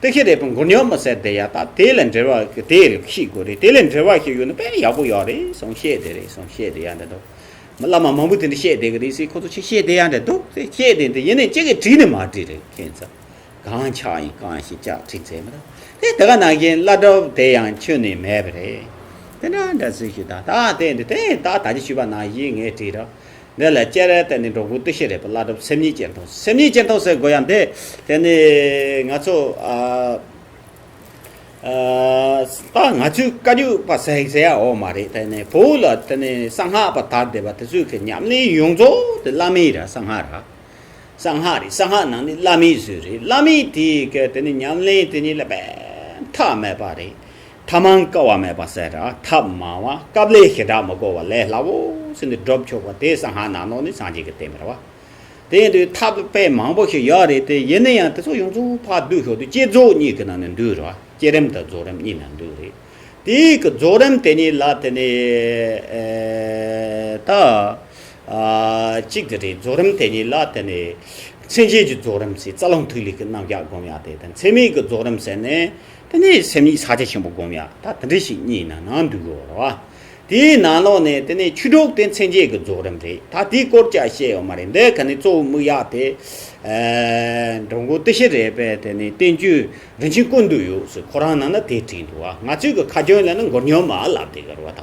ཏི་ཤྲི་རས་པའི་མགོ་རྙོག་མ་ཟེར་དེ་ཡ་ད་དེ་ལ་འབྲེལ་བ་གི་དེ་རེད་ཤེས་དགོས་རེད། དེ་ལ་འབྲེལ་བ་ཞིག་ཡོད་ན་དཔེ་ཡག་པོ་ཡོད་རེད་གསུངས། བཤད་དེ་རེད་གསུངས། བཤད་དེ་ཡ་འདྲ་འདུག་བླ་མ་མང་པོ་དེ་འདྲ་བཤད་བསྡད་ཀྱི་རེད་ཟེར། ཁོ་ཚོ་ཆེ་བཤད་བསྡད་ཡ་འདྲ་འདུག་ཟེར། བཤད་བསྡད་འདི་ཡིན་ནའི་གཅིག་གིས་བྲིས་ནས་མ་བྲིས་རེད་ཁྱེད་ཚོ། གང་ཆགས་ཡིན་གང་ཞིག་ཅག་བྲིས་ཚེ་མི་འདུག་དེ་དེ་ག་ནང་བཞིན་བླ་སྒྲུབ་དེ་ཡང་ཁྱོན་ནས་མེད་པ་རེད། དེ་འདྲ་འདྲ་ཟེར་ཞུ་ད་ད་དེ་འདི་དེ་ད་ད་ཅི་ཞུས་པ་ནང་བཞིན་ངས་བྲིས་རོགས། འདི་ལ་སྤྱིར་དེ་ནི་འགྲོ་མགོན་ཏི་ཤྲི་རས་པའི་བླ་སྒྲུབ་སེམས་ཉིད་སྐྱེར་མཐོང་། སེམས་ཉིད་སྐྱེར་མཐོང་ཟེར་དགོས་ཡ་འདི་དེ་ནི་ང་ཚོ་ཨ། ཨ། ད་ང་ཚོའི་བཀའ་བརྒྱུད་པ་ཟེར་ཟེར་ཡ་འོ་མ་རེད། དེ་ནས་བོད་ལ་དེ་ནས་གསང་སྔགས་པ་དར་བསྡད་པ་དེ་ཚོའི་གི་ཉམས་ལེན་ཡོངས་རྫོགས་དེ་བླ་མའི་ར་གསང་སྔགས་ར། གསང་སྔགས་རེད། གསང་སྔགས་ནང་ནས་བླ་མའི་ཟུར་རེད། བླ་མའི་དེའི་གི་དེ་ནས་ཉམས་ལེན་དེ་ཉིད་ལ་དཔེ་མཐའ་མེད་པ་རེད། ཐབས་མང་དཀའ་བ་མེད་པ་ཟེར་ར། ཐབས་མང་བ་དཀའ་ལས་ཞེ་དྲག་མི་དགོས་པ་ལས་སླ་བོ་ཟེར་ནས་སྒྲུབ་ཆོག་པ་དེ་གསང་སྔགས་ནང་ལོགས་ནས་སངས་རྒྱས་ཀྱི་བསྟན་པ་རེད་བ། དེ་ཡིན་དུས་ཐབས་དཔེ་མང་པོ་ཞིག་ཡོད་རེད་དེ། ཡིན་ན་ཡང་དེ་ཚོ་ཡོངས་རྫོགས་ཕར་བསྡུས་ཞོག་དུས་བསྐྱེད་རྫོགས་གཉིས་ཀྱི་ནང་ནས་འདུས་རེད་བ། བསྐྱེད་རིམ་དང་རྫོགས་རིམ་གཉིས་ནང་འདུས་རེད། དེའི་གི་རྫོགས་རིམ་དེ་གཉིས་ལ་དེ་ནས་ཨེ་ད་ཨ་གཅིག་དེ་རེད། རྫོགས་རིམ་དེ་གཉིས་ལ་དེ་ནས་མཚན་བཅས་ཀྱི་རྫོགས་རིམ་ཟེར་རྩ་རླུང་ཐིག་ལེ་གི་རྣམ་གཞག་སྒོམ་ཡག་དེ་དང་། མཚན་མེད་ཀྱི་རྫོགས་རིམ་ཟེར་ནས་དེ་ནས་སེམས་ཉིད་ཕྱག་རྒྱ་ཆེན་པོ་སྒོམ་ཡག་ད་དེ་འདྲ་ཞིག་གཉིས་ནང་ནང་འདུས་ཡོད་རེད་བ། དེའི་ནང་ལོགས་ནས་དེ་ནས་ཆོས་དྲུག་དེ་མཚན་བཅས་ཀྱི་རྫོགས་རིམ་རེད། ད་དེའི་སྐོར་ཅིག་བཤད་ཡོད་མ་རེད། འདི་ག་ནས་གཙོ་བོ་དམིགས་ཡག་དེ་ཨ་འགྲོ་མགོན་ཏི་ཤྲི་རས་པའི་དེ་ནས་བསྟན་བཅོས་རིན་ཆེན་ཀུན་ཏུ་ཡོད་ཟེར་ཁོ་རང་ནང་ན་དེ་བྲིས་འདུག་བ། ང་ཚོའི་གི་ཁ་རྒྱུན་ལ་ནི་མགོ་རྙོག་མ་ལབ་དེ་ག་རེད་བ་ད།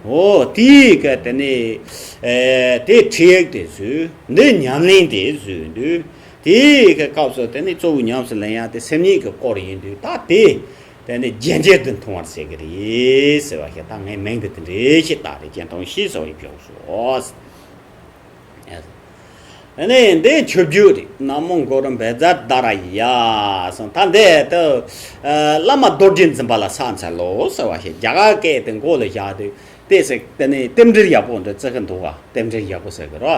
འོ་དེའི་གི་དེ་ནས་ཨ་དེ་ཁྲིད་ཡིག་དེ་བཟོས། འདི་ཉམས་ལེན་དེ་བཟོས་འདུག་དེའི་གི་སྐབས་སུ་དེ་ནས་གཙོ་བོ་ཉམས་སུ་ལེན་ཡག་དེ་སེམས་ཉིད་ཀྱི་སྐོར་ཡིན་དུས་ད་དེ། དེ་ནི་རྒྱན་ཆ་དེ་མཐོང་བར་ཟེར་གི་རེད་ཟེར་བ་ཞིག་ད་ངས་མིང་དེ་དེ་འདྲའི་ཞིག་བཏགས་རེད། རྒྱན་མཐོང་ཞེས་ཟེར་བ་ཡིན་བྱུང་སོ། ཨ་ནི་འདི་མཆོད་བརྗོད་རེད། ན་མོ་གུ་རུ་བཛྲ་དྷ་ར་ཡ་གསུངས། ད་འདི་ད་བླ་མ་རྡོ་རྗེ་འཛིན་པ་ལ་ཕྱག་འཚལ་ལོ་ཟེར་བ་ཞིག་རྒྱ་གར་སྐད་དེ་མགོ་ལ་བཞག་དུས་དེ་ཟེར་དེ་ནི་རྟེན་འབྲེལ་ཡག་པོ་འདི་བརྩི་གི་འདུག་བ། རྟེན་འབྲེལ་ཡག་པོ་ཟེར་གི་རོ།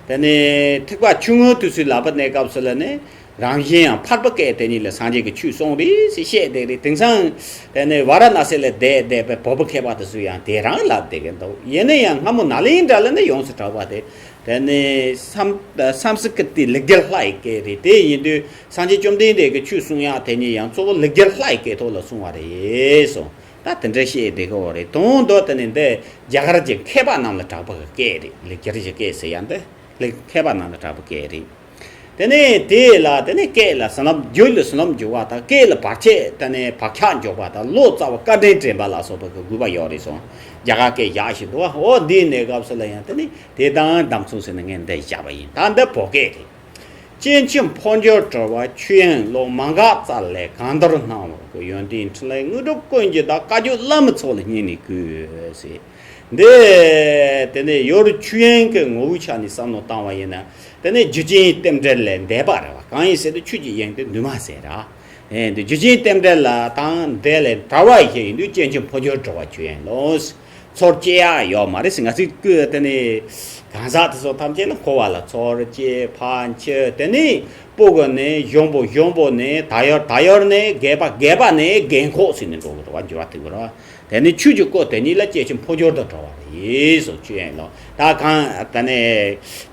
དེ་ནི་ཐེག་པ་ཆུང་ངུའི་དུས་སུ་ལབ་པ་གནས་སྐབས་སུ་ལ་ནི། རང་གཞན་ཡང་ཕལ་པ་སྐད་དེ་ཉིད་ལ་སངས་རྒྱས་ཀྱི་ཆོས་གསུངས་རེད་ཟེར་བཤད་བསྡད་རེད། དེང་སང་དེ་ནས་ཝཱ་ར་ཎ་སི་ལ་བསྡད་བསྡད་པའི་བོད་པ་མཁས་པ་དེ་ཚོས་ཡང་དེ་རང་ལབ་བསྡད་ཀྱི་འདུག་ཡིན་ན་ཡང་སྔ་མོ་ནཱ་ལེནྡྲ་ལ་ནི་ཡོངས་སུ་གྲགས་པ་དེ། དེ་ནས་སམ་སམ་སི་ཀྲི་ཏའི་ལེགས་སྦྱར་ལྷ་ཡི་སྐད་རེད། དེ་ཡིན་དུས་སངས་རྒྱས་བཅོམ་ལྡན་འདས་ཀྱི་ཆོས་གསུང་ཡག་དེ་ཉིད་ཡང་གཙོ་བོ་ལེགས་སྦྱར་ལྷ་ཡི་སྐད་ཐོག་ལ་གསུང་བ་རེད་གསུངས། ད་དེ་འདྲ་བཤད་བསྡད་ཀྱི་ཡོད་རེད། དོན་དུ་དེ་ནི་འདི་རྒྱ་གར་གྱི་མཁས་པ་རྣམས་ལ་གྲགས་པའི་སྐད་རེད། ལེགས་སྦྱར་གྱི་སྐད་ཟེར་ཡག་འདི་ལེགས་མཁས་པ་རྣམས་ལ་གྲགས་པའི་སྐད་རེད། དེ་ནས་དེ་ལ་དེ་ནས་སྐད་ལ་ཟིན་ལབ། རྒྱུད་ལ་ཟིན་ལབ་འཇུག་པ་དང་སྐད་ལ་བར་ཆད་དེ་ནས་བག་ཆགས་འཇོག་པ་དང་ལོ་ཙཱ་བ་བཀའ་དྲིན་དྲན་པ་ལ་སོགས་པ་གི་དགོས་པ་ཡོད་རེད་གསུངས། རྒྱ་གར་སྐད་བཞག་བཞིན་འདུག་བ། འོ་འདིའི་གནས་སྐབས་སུ་ལ་ཡང་དེ་ནས་དེ་དང་གདམས་མཚོན་ཟེར་ནས་ངས་འདི་བཞག་པ་ཡིན། ད་འདི་བོད་སྐད་རེད། སྐྱེ་འཆི་འཕོ་འགྱུར་བྲལ་བ་ཆོས་དབྱིངས་ཀློང་། མ་འགགས་རྩ་ལས་གང་དོར་སྣང་བར་བཀོད། ཡོན་ཏན་ཕྲིན་ལས་དངོས་གྲུབ་ཀུན་གྱི་བདག་བཀའ་བརྒྱུད་བླ་མའི་ཚོགས་ལ་སྙིང་ནས་གུས་ཟེར། འདི་དེ་ནས་ཡུལ་ཆོས་དབྱིངས་ཀྱི་ངོ་བོའི་ཆ་ནས་བསམ་བློ་བཏང་བ་ཡིན་ན། དེ་ནས་རྒྱུ་ཅན་རྟེན་འབྲེལ་ལས་འདས་པ་རེད་བ། གང་ཡིན་ཟེར་དུས་ཆོས་ཀྱི་དབྱིངས་དེ་འདུས་མ་ཟད་ར། ཨེ་འདི་རྒྱུ་ཅན་རྟེན་འབྲེལ་ལ་དང་འདས་ལས་བྲལ་བ་ཞིག་ཡིན་དུས་སྐྱེ་འཆི་འཕོ་འགྱུར་བྲལ་བ་ཆོས་དབྱིངས་ཀློང་། ཚོར་སྐྱེ་ཡག་ཡོད་མ་རེད་ཟེར། ང་ཚོས་ཀུན་དེ་ནས་གང་ཟག་དེ་ཚོ་ཐམས་ཅད་ལ་འཁོར་བ་ལ་ཚོར་སྐྱེ་ཕར་འཆི། དེ་ནས་སྤུ་གུ་ནས་གཞོན་པོ། གཞོན་པོ་ནས་ད་ཡོད། ད་ཡོད་ནས་རྒས་པ། རྒས་པ་ནས་རྒས་འཁོགས་ཟེར་ནས་འགྲོ་གི་རེད་བ། འགྱུར་བ་ཐེབས་གི་རེད་བ། དེ་ནི་ཆོས་ཀྱི་སྐུ་དེ་ཉིད་ལ་སྐྱེ་འཆི་འཕོ་འགྱུར་དུ་འགྲོ་བ་རེད་གསུངས། ཆོས་དབྱིངས་ཀློང་། ད་གང་དེ་ནི་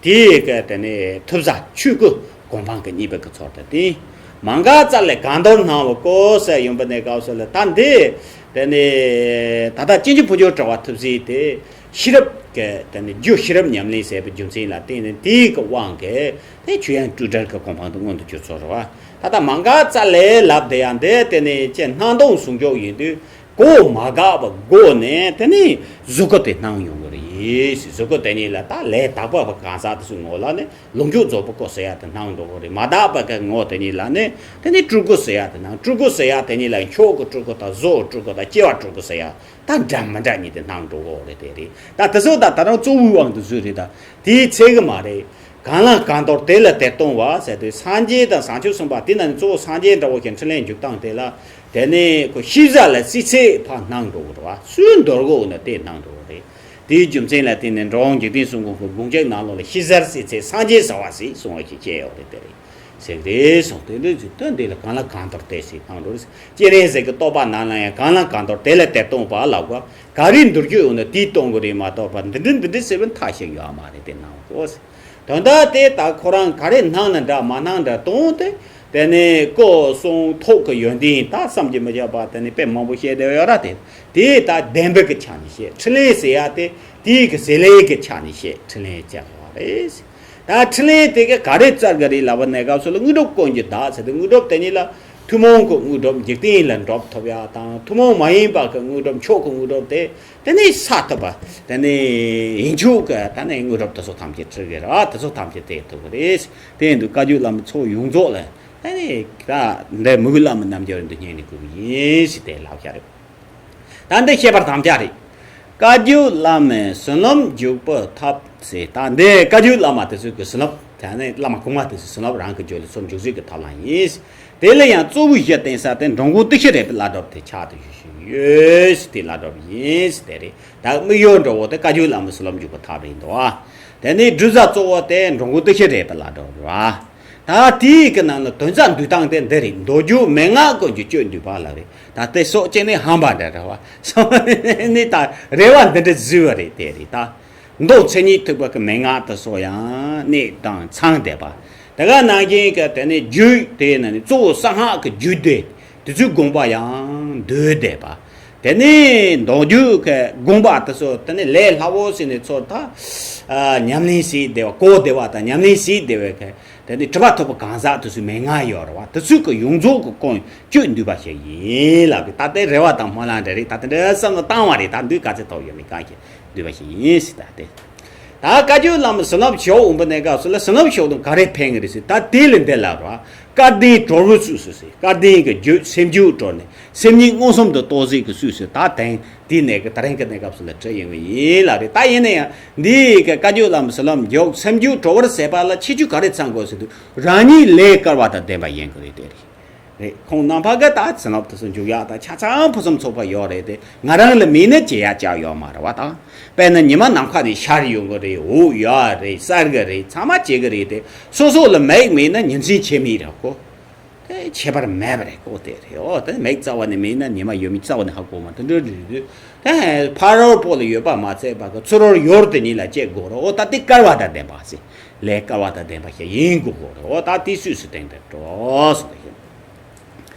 དེའི་གི་དེ་ནི་ཐུབ་ས་ཆོས་སྐུ་གོ་འཕང་གི་གཉིས་པའི་གི་ཚོགས་དེ་སྟེ། མ་འགགས་རྩ་ལས་གང་དོར་སྣང་བར་བཀོད་ཟེར་ཡོང་པ་ནས་སྐབས་སུ་ལ། ད་འདི་དེ་ནི་ད་ལྟ་སྐྱེ་འཆི་འཕོ་འགྱུར་བྲལ་བ་ཐུབ་ཚུལ་དེ་ཤེས་རབ་ཀྱི་དེ་ནི་རྒྱུ་ཤེས་རབ་ཉམས་ལེན་ཟེར་བའི་རྒྱུ་མཚན་ལ་བརྟེན་ནས་དེའི་གི་དབང་གིས་དེ་ཆོས་དབྱིངས་སྤྲོས་བྲལ་གྱི་གོ་འཕང་དུ་མངོན་དུ་གྱུར་ཚོར་བ། ད་ལྟ་མ་འགགས་རྩ་ལས་ལབ་བསྡད་ཡག་འདི་དེ་ནི་ཅི་སྣང་སྟོང་ཟུང་འཇུག་ཡིན་དུས། གོ་མ་འགགས་པའི་སྒོ་ནས་དེ་ནས་གཟུགས་སྐུ་དེ་སྣང་ཡོང་གི་རེད། གཟུགས་སྐུ་དེ་ཉིད་ལ་ད་ལས་དག་པ་བ་གང་ཟག་དེ་ཚོའི་ངོ་ལ་ནི་ལོངས་སྤྱོད་རྫོགས་པའི་སྐུ་ཟེར་ཡག་དེ་སྣང་འགྲོ་གི་རེད། མ་དག་པ་གི་ངོ་དེ་ཉིད་ལ་ནི་དེ་ནི་སྤྲུལ་སྐུ་ཟེར་ཡག་དེ་སྣང་། སྤྲུལ་སྐུ་ཟེར་ཡག་དེ་ཉིད་ལ་མཆོག་གི་སྤྲུལ་སྐུ་དང་གཟུགས་སྤྲུལ་སྐུ་དང་སྐྱེ་བ་སྤྲུལ་སྐུ་ཟེར་ཡག་ད་འདྲ་མི་འདྲ་གཉིས་དེ་སྣང་འགྲོ་གི་རེད། དེ་རེད། ད་དེ་ཚོ་ད་ད་རང་གཙོ་བོའི་དབང་དུ་བཟོས་རེད། ད་དེའི་ཚད་གི་མ་རེད། གང་ལ་གང་དོར་དེ་ལ་དེར་ལྟུང་བ་ཟེར་དུས་སངས་རྒྱས་དང་བྱང་ཆུབ་སེམས་དཔའ་དེ་ན་ནི་གཙོ་བོ་སངས་རྒྱས་འདྲ་བོ་ཞིག་འཕྲིན་ལས་འཇུག་སྟངས་དེ་ལ། དེ་ནས་ཁོ་ཤེས་བྱ་ལ་སྲིད་ཚད་ཕར་སྣང་འགྲོ་གི་རེད་བ། སུས་འདོར་གོ་ན་དེ་སྣང་འགྲོ་གི་རེད། དེའི་རྒྱུ་མཚན་ལ་བརྟེན་ནས་འགྲོ་བ་འཇིག་རྟེན་གསུམ་མགོན་པོ་དགོངས་འཇགས་ནང་ལོགས་ལ་ཤེས་བྱར་སྲིད་ཚད་སངས་རྒྱས་ཟེར་བ་ཞིག་གསུང་བ་ཞིག་བྱས་ཡོད་རེད། དེ་རེད་ཟེར་རེད་གསུངས། དེ་འདྲ་ཟེར་དོན་འདི་ལ་གང་ལ་གང་དོར་དེ་ཞིག་སྣང་འགྲོ་རེད། སྤྱན་རས་གཟིགས་ཀྱི་རྟོགས་པ་ནང་ལ་ཡང་གང་ལ་གང་དོར་དེ་ལ་དེར་ལྟུང་བ་ལབ་གོ། ག་རེ་འདོར་རྒྱུ་ཡོད་ན་དེས་སྟོན་གི་རེད་མ་གཏོགས་པ་འདི་འདྲ་འདི་འདྲ་ཟེར་བའི་མཐའ་ཞིག་ཡོད་མ་རེད། དེ་སྣང་གོ། དོན་དག་དེ་ད་ཁོ་རང་ག་རེ་སྣང་ན་འདྲ་མ་སྣང་འདྲ་དང་དེ། དེ་ནས་སྐུ་གསུང་ཐུགས་ཀྱི་ཡོན་ཏན་ད་བསམ་གྱིས་མི་ཁྱབ་པ་དེ་ནས་དཔེ་མང་པོ་བཤད་བསྡད་ཡོད་ར། དེ་དེ་ད་བདེན་པའི་གི་ཆ་ནས་བཤད། ཕྲིན་ལས་ཟེར་ཡ་དེ་དེའི་གི་ཟེར་ལས་གི་ཆ་ནས་བཤད། ཕྲིན་ལས་ཅེས་པ་རེད། ད་ཕྲིན་ལས་དེ་ག་ག་རེ་བསྩལ་གི་རེད་ལབ་པ་ནས་སྐབས་སུ་ལ་དངོས་གྲུབ་ཀུན་གྱི་བདག་ཟེར་ཏེ། དངོས་གྲུབ་དེ་ཉིད་ལ་ཐུན་མོང་གི་དངོས་གྲུབ་འཇིག་རྟེན་ལ་འགྲུབ་ཐུབ་ཡ་དང་། ཐུན་མོང་མ་ཡིན་པ་གི་དངོས་གྲུབ་མཆོག་གི་དངོས་གྲུབ་དེ་དེ་ནས་ས་ཐུབ་པ། དེ་ནས་ཡིན་ཆོག་གི་ད་ནས་དངོས་གྲུབ་དེ་ཚོ་ཐམས་ཅད་འཁྲི་གི་རེད། དེ་ཚོ་ཐམས་ཅད་དེ་ཐུབ་གི་རེད། དེ་ཡིན་དུས་བཀའ་བརྒྱུད་བླ་མའི་ཚོགས་ཡོངས་རྫོགས་ལ་དེ་ནས་ད་འདི་མི་དགོས། བླ་མའི་རྣལ་འབྱོར་འདི་སྙིང་ནས་གུས་པ་ཡིན་ཞེས་དེ་ལབ་བྱ་རེད། ད་འདི་བཤད་པར་དམ་བཅའ་རེད། བཀའ་བརྒྱུད་བླ་མའི་བྱིན་རླབས་འཇུག་པའི་ཐབས་ཟེར། ད་འདི་བཀའ་བརྒྱུད་བླ་མ་དེ་ཚོའི་གི་བྱིན་རླབས། ད་ནི་བླ་མ་གོང་མ་དེ་ཚོའི་བྱིན་རླབས་རང་གི་རྒྱུད་ལ་ཚུར་འཇུག་བྱེད་ཀྱི་ཐབས་ལམ་ཡིན། དེ་ལ་ཡང་གཙོ་བོའི་གཞི་བརྟེན་ས་དེ་འགྲོ་མགོན་ཏིང་ཤེས་རས་པའི་བླ་སྒྲུབ་དེ་ཆགས་ཏེ་བཞུགས་བཞུགས་ཡོད་ཟེར། དེ་བླ་སྒྲུབ་ཡིན་ཟེར་དེ་རེད། ད་དམིགས་ཡུལ་འདྲ་བོ་དེ་བཀའ་བརྒྱུད་བླ་མའི་བྱིན་རླབས་འཇུག་པའི་ཐབས་རེད་འདུག་ཨ། དེ་ནས་སྒྲུབ་བྱ་གཙོ་བོ་དེ་འགྲོ་མགོན་ཏིང་ཤེས་རས་པའི་བླ་སྒྲུབ་རེད་བ། ད་དེའི་གི་ནང་ན་དོན་རྩ་འདུལ་སྟངས་དེ་འདི་རེད། མདོ་རྒྱུད་མན་ངག་ཀུན་གྱི་སྤྱོད་འདུལ་བ་ལ་རེད། ད་དེ་སོགས་བྱས་ནས་ཧམ་པ་འདྲ་རེད་བ། སོང་ནས་ད་རེ་བ་འདི་འདྲ་བཟོས་པ་རེད། དེ་རེད་ད། མདོ་མཚན་ཉིད་ཐེག་པ་གི་མན་ངག་དེ་ཚོ་ཡང་གནས་དང་ཚང་བསྡད་པ། དེ་ག་ནང་བཞིན་གྱི་དེ་ནས་རྒྱུད་དེ་ནང་ནས་གཙོ་བོ་གསང་སྔགས་ཀྱི་རྒྱུད་སྡེ་དེ་ཚོའི་དགོངས་པ་ཡང་འདུས་བསྡད་པ། དེ་ནས་མདོ་རྒྱུད་ཀྱི་དགོངས་པ་དེ་ཚོ་དེ་ནས་ལས་སླ་བོ་ཟེར་ནས་ཚོ་ད་ཉམས་ལེན་བྱས་བསྡད་པ། གོ་བདེ་བ་དང་ཉམས་ལེན་བྱས་བསྡད་པའི་གི། དེ་ནས་གྲུབ་པ་ཐོབ་པའི་གང་ཟག་དེ་ཚོའི་མན་ངག་ཡོད་རེད་བ། དེ་ཚོའི་གི་ཡོངས་རྫོགས་ཀྱི་ཀུན་སྤྱོད་འདུལ་བ་ཞིག་ཡིན་ལབ་གི། ད་ལྟའི་རེ་བ་དང་སྨོན་ལམ་འདྲ་རེད། ད་དེ་འདྲ་བསམ་བློ་བཏང་བ་རེད། ད་འདུལ་ག་ཚད་ཐོབ་ཡོད་མེད་གང་ཞིག་འདུལ་བ་ཞིག་ཡིན་ཟེར། ད་དེ་ ད་བཀའ་བརྒྱུད་བླ་མ་བྱིན་རླབས་ཞུགས་འོང་པ་ནས་སྐབས་སུ་ལ་བྱིན་རླབས་ཞུགས་དང་ག་རེ་ཕན་གི་རེད་ཟེར། ད་དེ་ལས་འདི་ལ་ར་སྐལ་ལྡན་གྲོགས་པོ་སུ་སུ་ཟེར། སྐལ་ལྡན་གྱི་རྒྱུད་སེམས་རྒྱུད་གྲོལ་ནས་སེམས་ཉིད་མངོན་སུམ་དུ་རྟོགས་ཟེར་གི་སུ་སུ་ད་དེང་དེ་ནས་གི་ད་རིང་གི་གནས་སྐབས་སུ་ལ་བྲི་ཡོང་གི་ཡིན་ལ་རེད། ད་ཡིན་ན་ཡང་འདི་གི་བཀའ་བརྒྱུད་བླ་མ་བྱིན་རླབས་ཞུགས་སེམས་རྒྱུད་གྲོལ་བར་ཟེར་བ་ལ་ཁྱད་ཆོས་ག་རེ་ཚང་དགོས་ཟེར་དུས་རང་ཉིད་ལས་སྐལ་བ་དང་ལྡན་པ་ཡིན་དགོས་རེད། དེ་རེད། རེད། ཁོང་རྣམ་པ་གི་ད་བྱིན་རླབས་དེ་ཚོ་འཇུག་ཡག་ད་ཆ་ཚང་ཕུན་སུམ་ཚོགས་པ་ཡོད་རེད་དེ། ང་རང་ལ་མེད་ན་བྱེད་ཡག་ཅག་ཡོད་མ་རེད་བ། ད་དཔེར་ན་ཉི་མ་ནམ་མཁའ་ནས་ཤར་ཡོང་གི་རེད། འོད་ཡོད་རེད། གསལ་གི་རེད། ཚང་མ་བྱེད་གི་རེད་དེ། སོ་སོ་ལ་མིག་མེད་ན་ཉིན་མཚན་ཆད་མེད་རེད་ཁོ། དེ་ཁྱད་པར་མེད་པ་རེད་ཁོ། དེ་རེད། འོ་དེ་མིག་རྩ་བ་ནས་མེད་ན་ཉི་མ་ཡོད་མེད་རྩ་བ་ནས་ཧ་གོ་མ། དེ་འདྲ་རེད་དེ། ཕ་རོལ་པོ་ལ་ཡོད་པ་མ་ཚད་པ་གི་ཚུ་རོལ་ཡུལ་དེ་ཉིད་ལ་སྐྱེ་དགོས་རེད། འོ་ད་དེ་སྐལ་བ་དང་ལྡན་པ་ཟེར། ལས་སྐལ་བ་དང་ལྡན་པ་ཞིག་ཡིན་དགོས་གོ་རེད། འོ་ད་དེ་སུས་སུ་བསྟན་དེ་འགྲོ་སོང་དེ་ཡིན།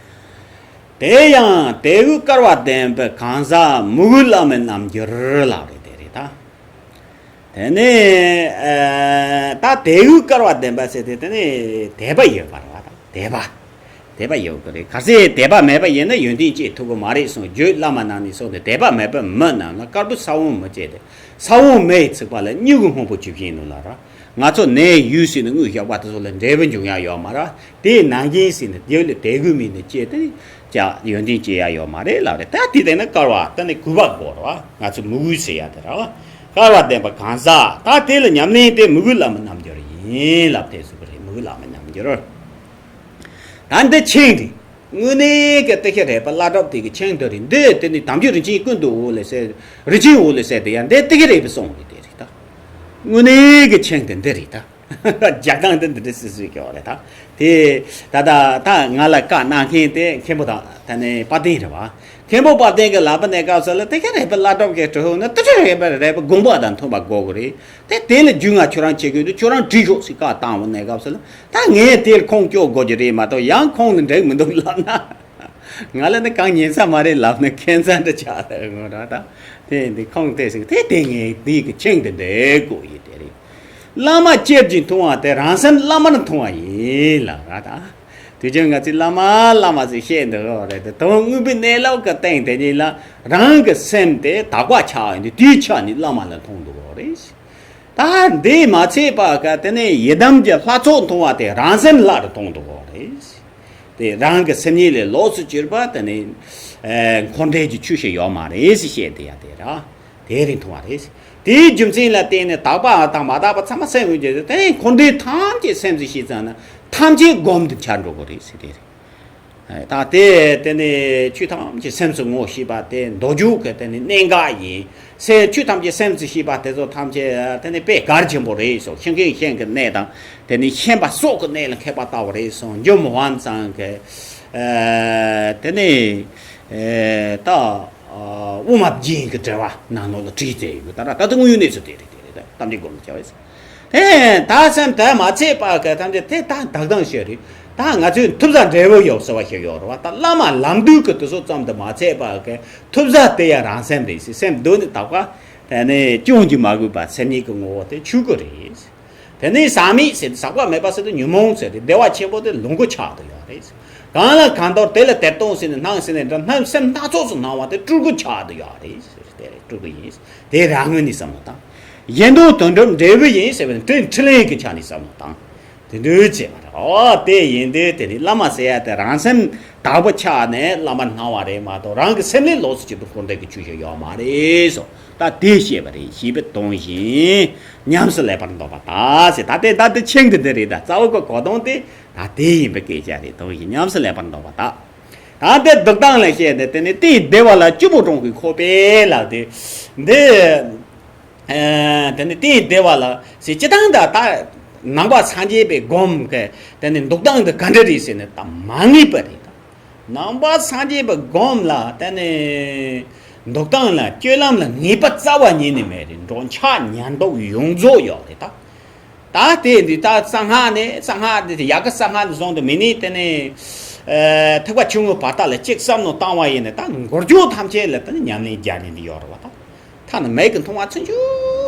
དེ་ཡང་དད་གུས་སྐལ་བ་ལྡན་པའི་གང་ཟག་མོས་གུས་བླ་མའི་རྣམ་འགྱུར་ལབ་རེད། དེ་རེད་ད། དེ་ནས་ཨ་ད་དད་གུས་སྐལ་བ་ལྡན་པ་ཟེར་དེ་དེ་ནས་དད་པ་ཡོད་པ་རེད་བ། ད་དད་པ། དད་པ་ཡོད་དགོས་རེད། གལ་སྲིད་དད་པ་མེད་པ་ཡིན་ན་ཡོན་ཏན་སྐྱེ་ཐུབ་ཀྱི་མ་རེད་གསུངས། རྒྱུད་བླ་མ་རྣམས་ནས་གསུངས་ཏེ། དད་པ་མེད་པའི་མི་རྣམས་ལ་དཀར་པོའི་ས་བོན་མི་སྐྱེ་སྟེ། ས་བོན་མེ་ཡིས་ཚིག་པ་ལ་མྱུ་གུ་སྔོན་པོ་ཇི་བཞིན་ནོ་ལབ་ར། ང་ཚོ་ནས་ཡུལ་ཟིན་ནས་དངུལ་ཞོགས་པ་དེ་ཚོ་ལ་འབྲས་བུ་འབྱུང་ཡ་ཡོད་མ་ར། དེའི་ནང་བཞིན་ཟིན་ནས་རྒྱུད་ལ་དད་གུས་མེད་ནས་སྐྱེ་དེ་ཀྱང་ཡོན་ཏན་སྐྱེ་ཡ་ཡོད་མ་རེད་ལབ་རེད། ད་དེ་བལྟས་ན་སྐལ་བ་ད་ནི་གུས་པ་དགོས་ར་བ། ང་ཚོ་མོས་གུས་ཟེར་ཡ་དེ་ར་བ། སྐལ་བ་ལྡན་པ་གང་ཟག་ད་དེ་ལ་ཉམས་ལེན་དེ་མོས་གུས་བླ་མའི་རྣམ་འགྱུར་ཡིན་ལབ་དེ་གསུངས་པ་རེད། མོས་གུས་བླ་མའི་རྣམ་འགྱུར། ད་འདི་ཆིངས་རེད། དངོས་གནས་ཀྱི་ཏི་ཤ་རས་པ་བླ་གྲོགས་དེ་གི་ཆིངས་དེ་རེད། འདི་དེ་ནི་དམ་ཆོས་རིན་ཆེན་ཀུན་ཏུ་འོད་ལས་གསལ། རིན་ཆེན་འོད་ལས་གསལ་དེ་ཡང་འདི་ཏི་ཤ་རས་པའི་གསུང་རེད། དེ་རེད་ད། དངོས་གནས་ཀྱི་ཆིངས་དེ་འདི་རེད་ད། རྒྱག་སྟངས་དེ་འདི་འདྲ་སི་སི་སྐྱོ་རེད་ད། དེ་ད་ད་ད་ང་ལ་བཀའ་གནང་མཁན་དེ་མཁན་པོ་དང་ད་ནི་དཔལ་ལྡན་རེད་བ། མཁན་པོ་དཔལ་ལྡན་གྱི་ལག་པ་ནས་བཀག་ས་ལ་ཏི་ཤ་རས་པའི་བླ་གྲོགས་ཀྱི་གྲོས་ཧོ་ན་ཏི་ཤ་རས་པའི་རས་པའི་དགོངས་པ་དང་མཐུན་པ་དགོས་གི་རེད། དེ་དེ་ལ་རྒྱུས་ང་ཁྱོད་རང་བྱེད་དགོས་འདུག་ཁྱོད་རང་བྲིས་ཤོག་ཟེར་བཀའ་བཏང་བ་ནས་བཀག་ས་ལ། ད་ངས་དེར་ཁོང་སྐྱོ་དགོས་ཀྱི་རེད་མ་གཏོགས་ཡང་ཁོང་ལ་འགྲིག་མི་འདུག་ལབ་ན། ང་ལ་ནི་གང་ཉན་ས་མ་རེད་ལབ་ན་ཁྱད་མཚར་འདྲ་ཆགས་ཡོང་ར་ད། དེ་འདི་ཁོང་དེ་ཟེར་དེ་དེ་ངས་འདི་གི་ཆིངས་དེ་འདེད་དགོས་ཡོད་དེ་རེད། བླ་མ་ཅེར་གྱིས་མཐོང་བ་དེ་རང་སེམས་བླ་མར་མཐོང་བ་ཡིན་ལབ་ར་ད། དུས་རྒྱུན་ང་ཚོས་བླ་མ་བླ་མ་ཟེར་བཤད་འདུག་རེད་དེ། དོན་དངོས་པོའི་གནས་ལུགས་ཀྱི་སྟེང་དེ་ཉིད་ལ་རང་གི་སེམས་དེ་དག་པ་ཆགས་ཡོད་དུས་དེའི་ཆ་ནས་བླ་མ་ལ་མཐོང་འདུག་རེད། ད་འདི་མ་ཚད་པ་ག་དེ་ནས་ཡི་དམ་གྱི་ལྷ་ཚོགས་མཐོང་བ་དེ་རང་སེམས་ལྷ་རུ་མཐོང་འདུག་གོ་རེད། དེ་རང་གི་སེམས་ཉིད་ལས་ལོགས་སུ་གྱུར་པ་དེ་ནི་ཨེ་འཁོར་འདས་ཀྱི་ཆོས་ཤིག་ཡོད་མ་རེད་ཟེར་བཤད་དེ་ཡ་དེ་ར། དེ་རིང་མཐོང་བ་རེད། དེའི་རྒྱུ་མཚན་ལ་བརྟེན་ནས་དག་པ་དང་མ་དག་པ་ཚང་མ་སེམས་ཡོད་ཀྱི་དེ་ནི་འཁོར་འདས་ཐམས་ཅད་སེམས་སུ་ཤེས་ཙམ་ན་ཐམས་ཅད་སྒོམ་དུ་འཆར་འགྲོ་གི་རེད་ཟེར་དེ་རེད། ད་དེ་དེ་ནི་ཆོས་ཐམས་ཅད་སེམས་སུ་ངོ་ཤེས་པ་དེ་མདོ་རྒྱུད་ཀྱི་དེ་ནི་གནད་འགག་ཡིན། སེམས་ཆོས་ཐམས་ཅད་སེམས་སུ་ཤེས་པ་དེ་ཚོ་ཐམས་ཅད་དེ་ནི་དཔེ་གལ་ཆེན་པོ་རེད་གསུངས། ཤེས་མཁན་ཤེས་ཀྱི་གནས་དང་དེ་ནི་ཤེས་པ་སྲོག་གི་གནས་ལ་མཁས་པ་ལྟ་བུ་རེད་གསུངས། འཇམ་དབྱངས་ཚང་གི་དེ་ནི་ད་དབུ་མ་རྒྱན་གྱི་འགྲེལ་བ་ནང་ལོགས་ལ་བྲིས་ཏེ་ཡོད། ད་ད་ད་དུང་དངོས་ཡོད་གནས་ཚུལ་དེ་རེད། དེ་རེད། ད་གཏམ་འདི་སྒོམ་བྱ་བས། དེ་ད་སེམས་དེ་མ་ཚད་པ་གི་ཐམས་ཅད་དེ་ད་བདག་དང་ཤེས་རིག་ད་ང་ཚོས་ཐུབ་ས་འབྲས་བུ་ཡོད་ཟེར་བ་ཞིག་ཡོད་རེད་བ། ད་བླ་མ་ལམ་འདུས་ཀྱི་དུས་སུ་ཙམ་དུ་མ་ཚད་པ་གི་ཐུབ་ས་དེ་ཡང་རང་སེམས་རེད་ཟེར། སེམས་གདོད་ནས་དག་པ་དེ་ནས་སྐྱོན་གྱིས་མ་གོས་པ་སེམས་ཉིད་ཀྱི་ངོ་བོ་དེ་ཆོས་སྐུ་རེད། དེ་ནས་ཟག་མེད་ཟེར་ཏེ་ཟག་པ་མེད་པ་ཟེར་ཏེ་ཉོན་མོངས་ཟེར་ཏེ་བདེ་བ་ཆེན་པོ་དེ་ལོངས་སྐུ་ཆགས་བསྡད་ཡོད་རེད། གང་ལ་གང་འདུལ་དེ་ལ་དེར་སྟོན་ཟེར་ནས་སྣང་ཟེར་ནས་འདྲ་སྣང་སེམས་སྣ་ཚོགས་སུ་སྣང་བ་དེ་སྤྲུལ་སྐུ་ཆགས་བསྡད་ཡོད་རེད་ཟེར། དེ་རེད་སྤྲུལ་སྐུ་ཡིན། དེ་རང་ངོས་ནས་བསམ་བློ་བཏང་། གཞན་དོན་དོན་གྲུབ་འབྲས་བུ་ཡིན་ཟེར་བ་ནི་དེ་འཕྲིན་ལས་ཀྱི་ཆ་ནས་བསམ་བློ་བཏང་། དེ་འདྲ་བྱས་པ་རེད། ཨོ་དེ་ཡིན་དུས་དེ་ནི་བླ་མ་ཟེར་ཡ་དེ་རང་སེམས་དག་པོ་ཆགས་ནས་བླ་མར་སྣང་བ་རེད་མ་གཏོགས་རང་གི་སེམས་ལས་ལོགས་སུ་ཅི་ཏུ་འཁོར་འདས་ཀྱི་ཆོས་ཤིག་ཡོད་མ་རེད་སོ། ད་དེ་བཤད་པ་རེད། ཞེས་པའི་དོན་བཞིན་ཉམས་སུ་ལེན་པར་འདོད་པ་དག་ཟེར། ད་དེ་ད་དེ་ཆིངས་དེ་འདི་རེད། ད་རྩ་བ་གི་གོ་དོན་དེ་ད་དེ་ཡིན་པའི་སྐད་ཆ་རེད། དོན་བཞིན་ཉམས་སུ་ལེན་པར་འདོད་པ་དག་ད་དེ་འདུག་སྟངས་ལ་བཤད་ནས་དེ་ནི་རྟེན་བདེ་བ་ལ་སྐྱིད་པོ་གྲོང་གི་ཁོག་པའི་ལ་དེ་འདི། ཨ་དེ་ནི་རྟེན་བདེ་བ་ལ་ཟེར་སྤྱི་བཏང་ད་ལྟ་ནང་པ་སངས་རྒྱས་པའི་སྒོམ་གི་དེ་ནི་འདུག་སྟངས་འདི་ག་འདྲ་རེད་ཟེར་ནས་ད་མ་ངེས་པ་རེད། ད་ནང་པ་སངས་རྒྱས་པའི་སྒོམ་ལ་དེ་ནི་འདུག་སྟངས་ལ་སྤྱོད་ལམ་ལ་ངེས་པ་རྩ་བ་ཉིད་ནས་མེད་རེད། འགྲོ་འཆག་ཉལ་འདུག་ཡོངས་རྫོགས་ཡོད་རེད་ད། ད་དེ་འདི་ད་གསང་སྔགས་ནས་གསང་སྔགས་འདི་ཡ་གི་གསང་སྔགས་ནས་བཟུང་སྟེ་མི་ནི་དེ་ནས་ཨ་ཐེག་པ་ཆུང་ངུའི་བར་དག་ལ་གཅིག་བསམ་མནོ་བཏང་བ་ཡིན་ན་ད་འགོར་འགྱུར་ཐམས་ཅད་ལ་དེ་ནི་ཉམས་ལེན་རྒྱག་ནི་འདི་ཡོད་རེད་བ། ད་ཐ་ན་མིག་གི་མཐོང་བ་ཚུན་ཆད་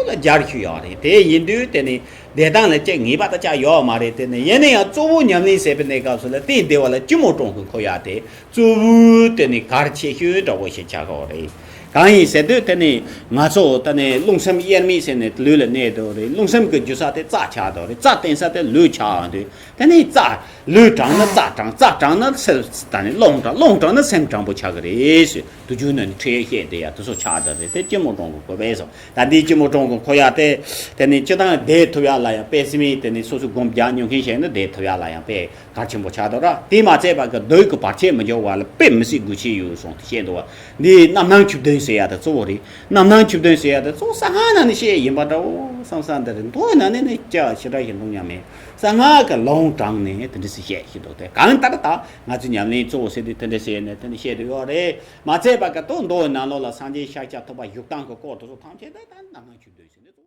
ལ་རྒྱག་རྒྱུ་ཡོད་རེད། དེ་ཡིན་དུས་དེ་ནི་བདེ་ཐང་ལ་གཅིག་ངེས་པ་ད་ཅག་ཡོད་མ་རེད། དེ་ནི་ཡིན་ན་ཡང་གཙོ་བོ་ཉམས་ལེན་ཟེར་བའི་གནས་སྐབས་སུ་ལ་རྟེན་བདེ་བ་ལ་སྐྱིད་པོ་གྲོང་གི་འཁོར་ཡ་དེ་གཙོ་བོའི་དེ་ནི་གལ་ཆེ་ཤོས་འདྲ་བོ་ཞིག་ཆགས་ཀྱི་ཡོད་རེད། གང་ཡིན་ཟེར་དུས་དེ་ནི་ང་ཚོ་ད་ནི་རླུང་སེམས་དབྱེར་མེད་ཟེར་ནས་ལུས་ལ་གནས་འདུག་རེད། རླུང་སེམས་ཀྱི་རྒྱུ་ས་དེ་རྩ་ཆགས་འདུག་རེད། རྩ་བརྟེན་ས་དེ་ལུས་ཆགས་འདུག་དེ་ནི་རྩ། ལུས་དྲང་ན་རྩ་དྲང་། རྩ་དྲང་ན་སེམས་ད་ནི་རླུང་དྲང་། རླུང་དྲང་ན་སེམས་དྲང་པོ་ཆགས་ཀྱི་རེད་ཟེར། དུས་རྒྱུན་ནས་ནི་ཁྲིད་བཤད་དེ་ཡ་དེ་ཚོ་ཆགས་འདུག་རེད། དེ་སྐྱིལ་མོ་ཀྲུང་གུ་དགོས་པས་སོ། ད་འདིའི་སྐྱིལ་མོ་ཀྲུང་གུ་ཁོ་ཡ་དེ་དེ་ནི་སྤྱི་བཏང་བསྡད་ཐུབ་ཡ་ལ་ཡང་དཔེ་སེམས་དེ་ནི་སོ་སོའི་སྒོམ་རྒྱག་མྱོང་མཁན་ཞིག་ན་བསྡད་ཐུབ་ཡ་ལ་ཡང་དཔེ་གལ་ཆེན་པོ་ཆགས་འདུག་ར། དེ་མ་ཚད་པ་གི་འདོད་ཀྱི་བར་ཆད་མི་འཇོག་པ་ལ་དཔེ་མི་སྲིད་དགོས་ཆེ་ཡོད་གསུངས་ཏེ་བཤད་འདུག་བ། འདི་རྣམ་སྣང་ཆོས་བདུན་ཟེར་ཡ་དེ་གཙོ་བོ་རེད། རྣམ་སྣང་ཆོས་བདུན་ཟེར་ཡ་དེ་གཙོ་བོ་གསང་སྔགས་ནང་ནས་བཤད་ཡིན་པ་འདྲ་བོ་བསམ་ས་འདི་རེད། མདོ་ནང་ནས་ནི་སྐྱ་ཞེ་དྲག་ཞིག་འདུག་སྙམ་མེད། གསང་སྔགས་ཀྱི་ལུང་དྲངས་ནས་དེ་འདྲ་ཞིག་བཤད་ཞིག་འདུག་སྟེ། གང་ལྟར་ད་ང་ཚོས་ཉམས་ལེན་གཙོ་བོ་ཟེར་དུས་དེ་འདྲ་བཤད་ནས་དེ་འདྲ་བཤད་དུ་ཡོད་རེད། མ་ཚད་པ་གི་དོན་མདོ་ནང་ལོགས་ལ་སངས་རྒྱས་ཤཱཀྱ་ཐུབ་པ་བཞུགས་སྟངས་ཀྱི་སྐོར་དེ་ཚོ་ཐམས་ཅད་ད་ད་རྣམ་སྣང་ཆོས་བདུན་ཟེར་ནས་གཙོ།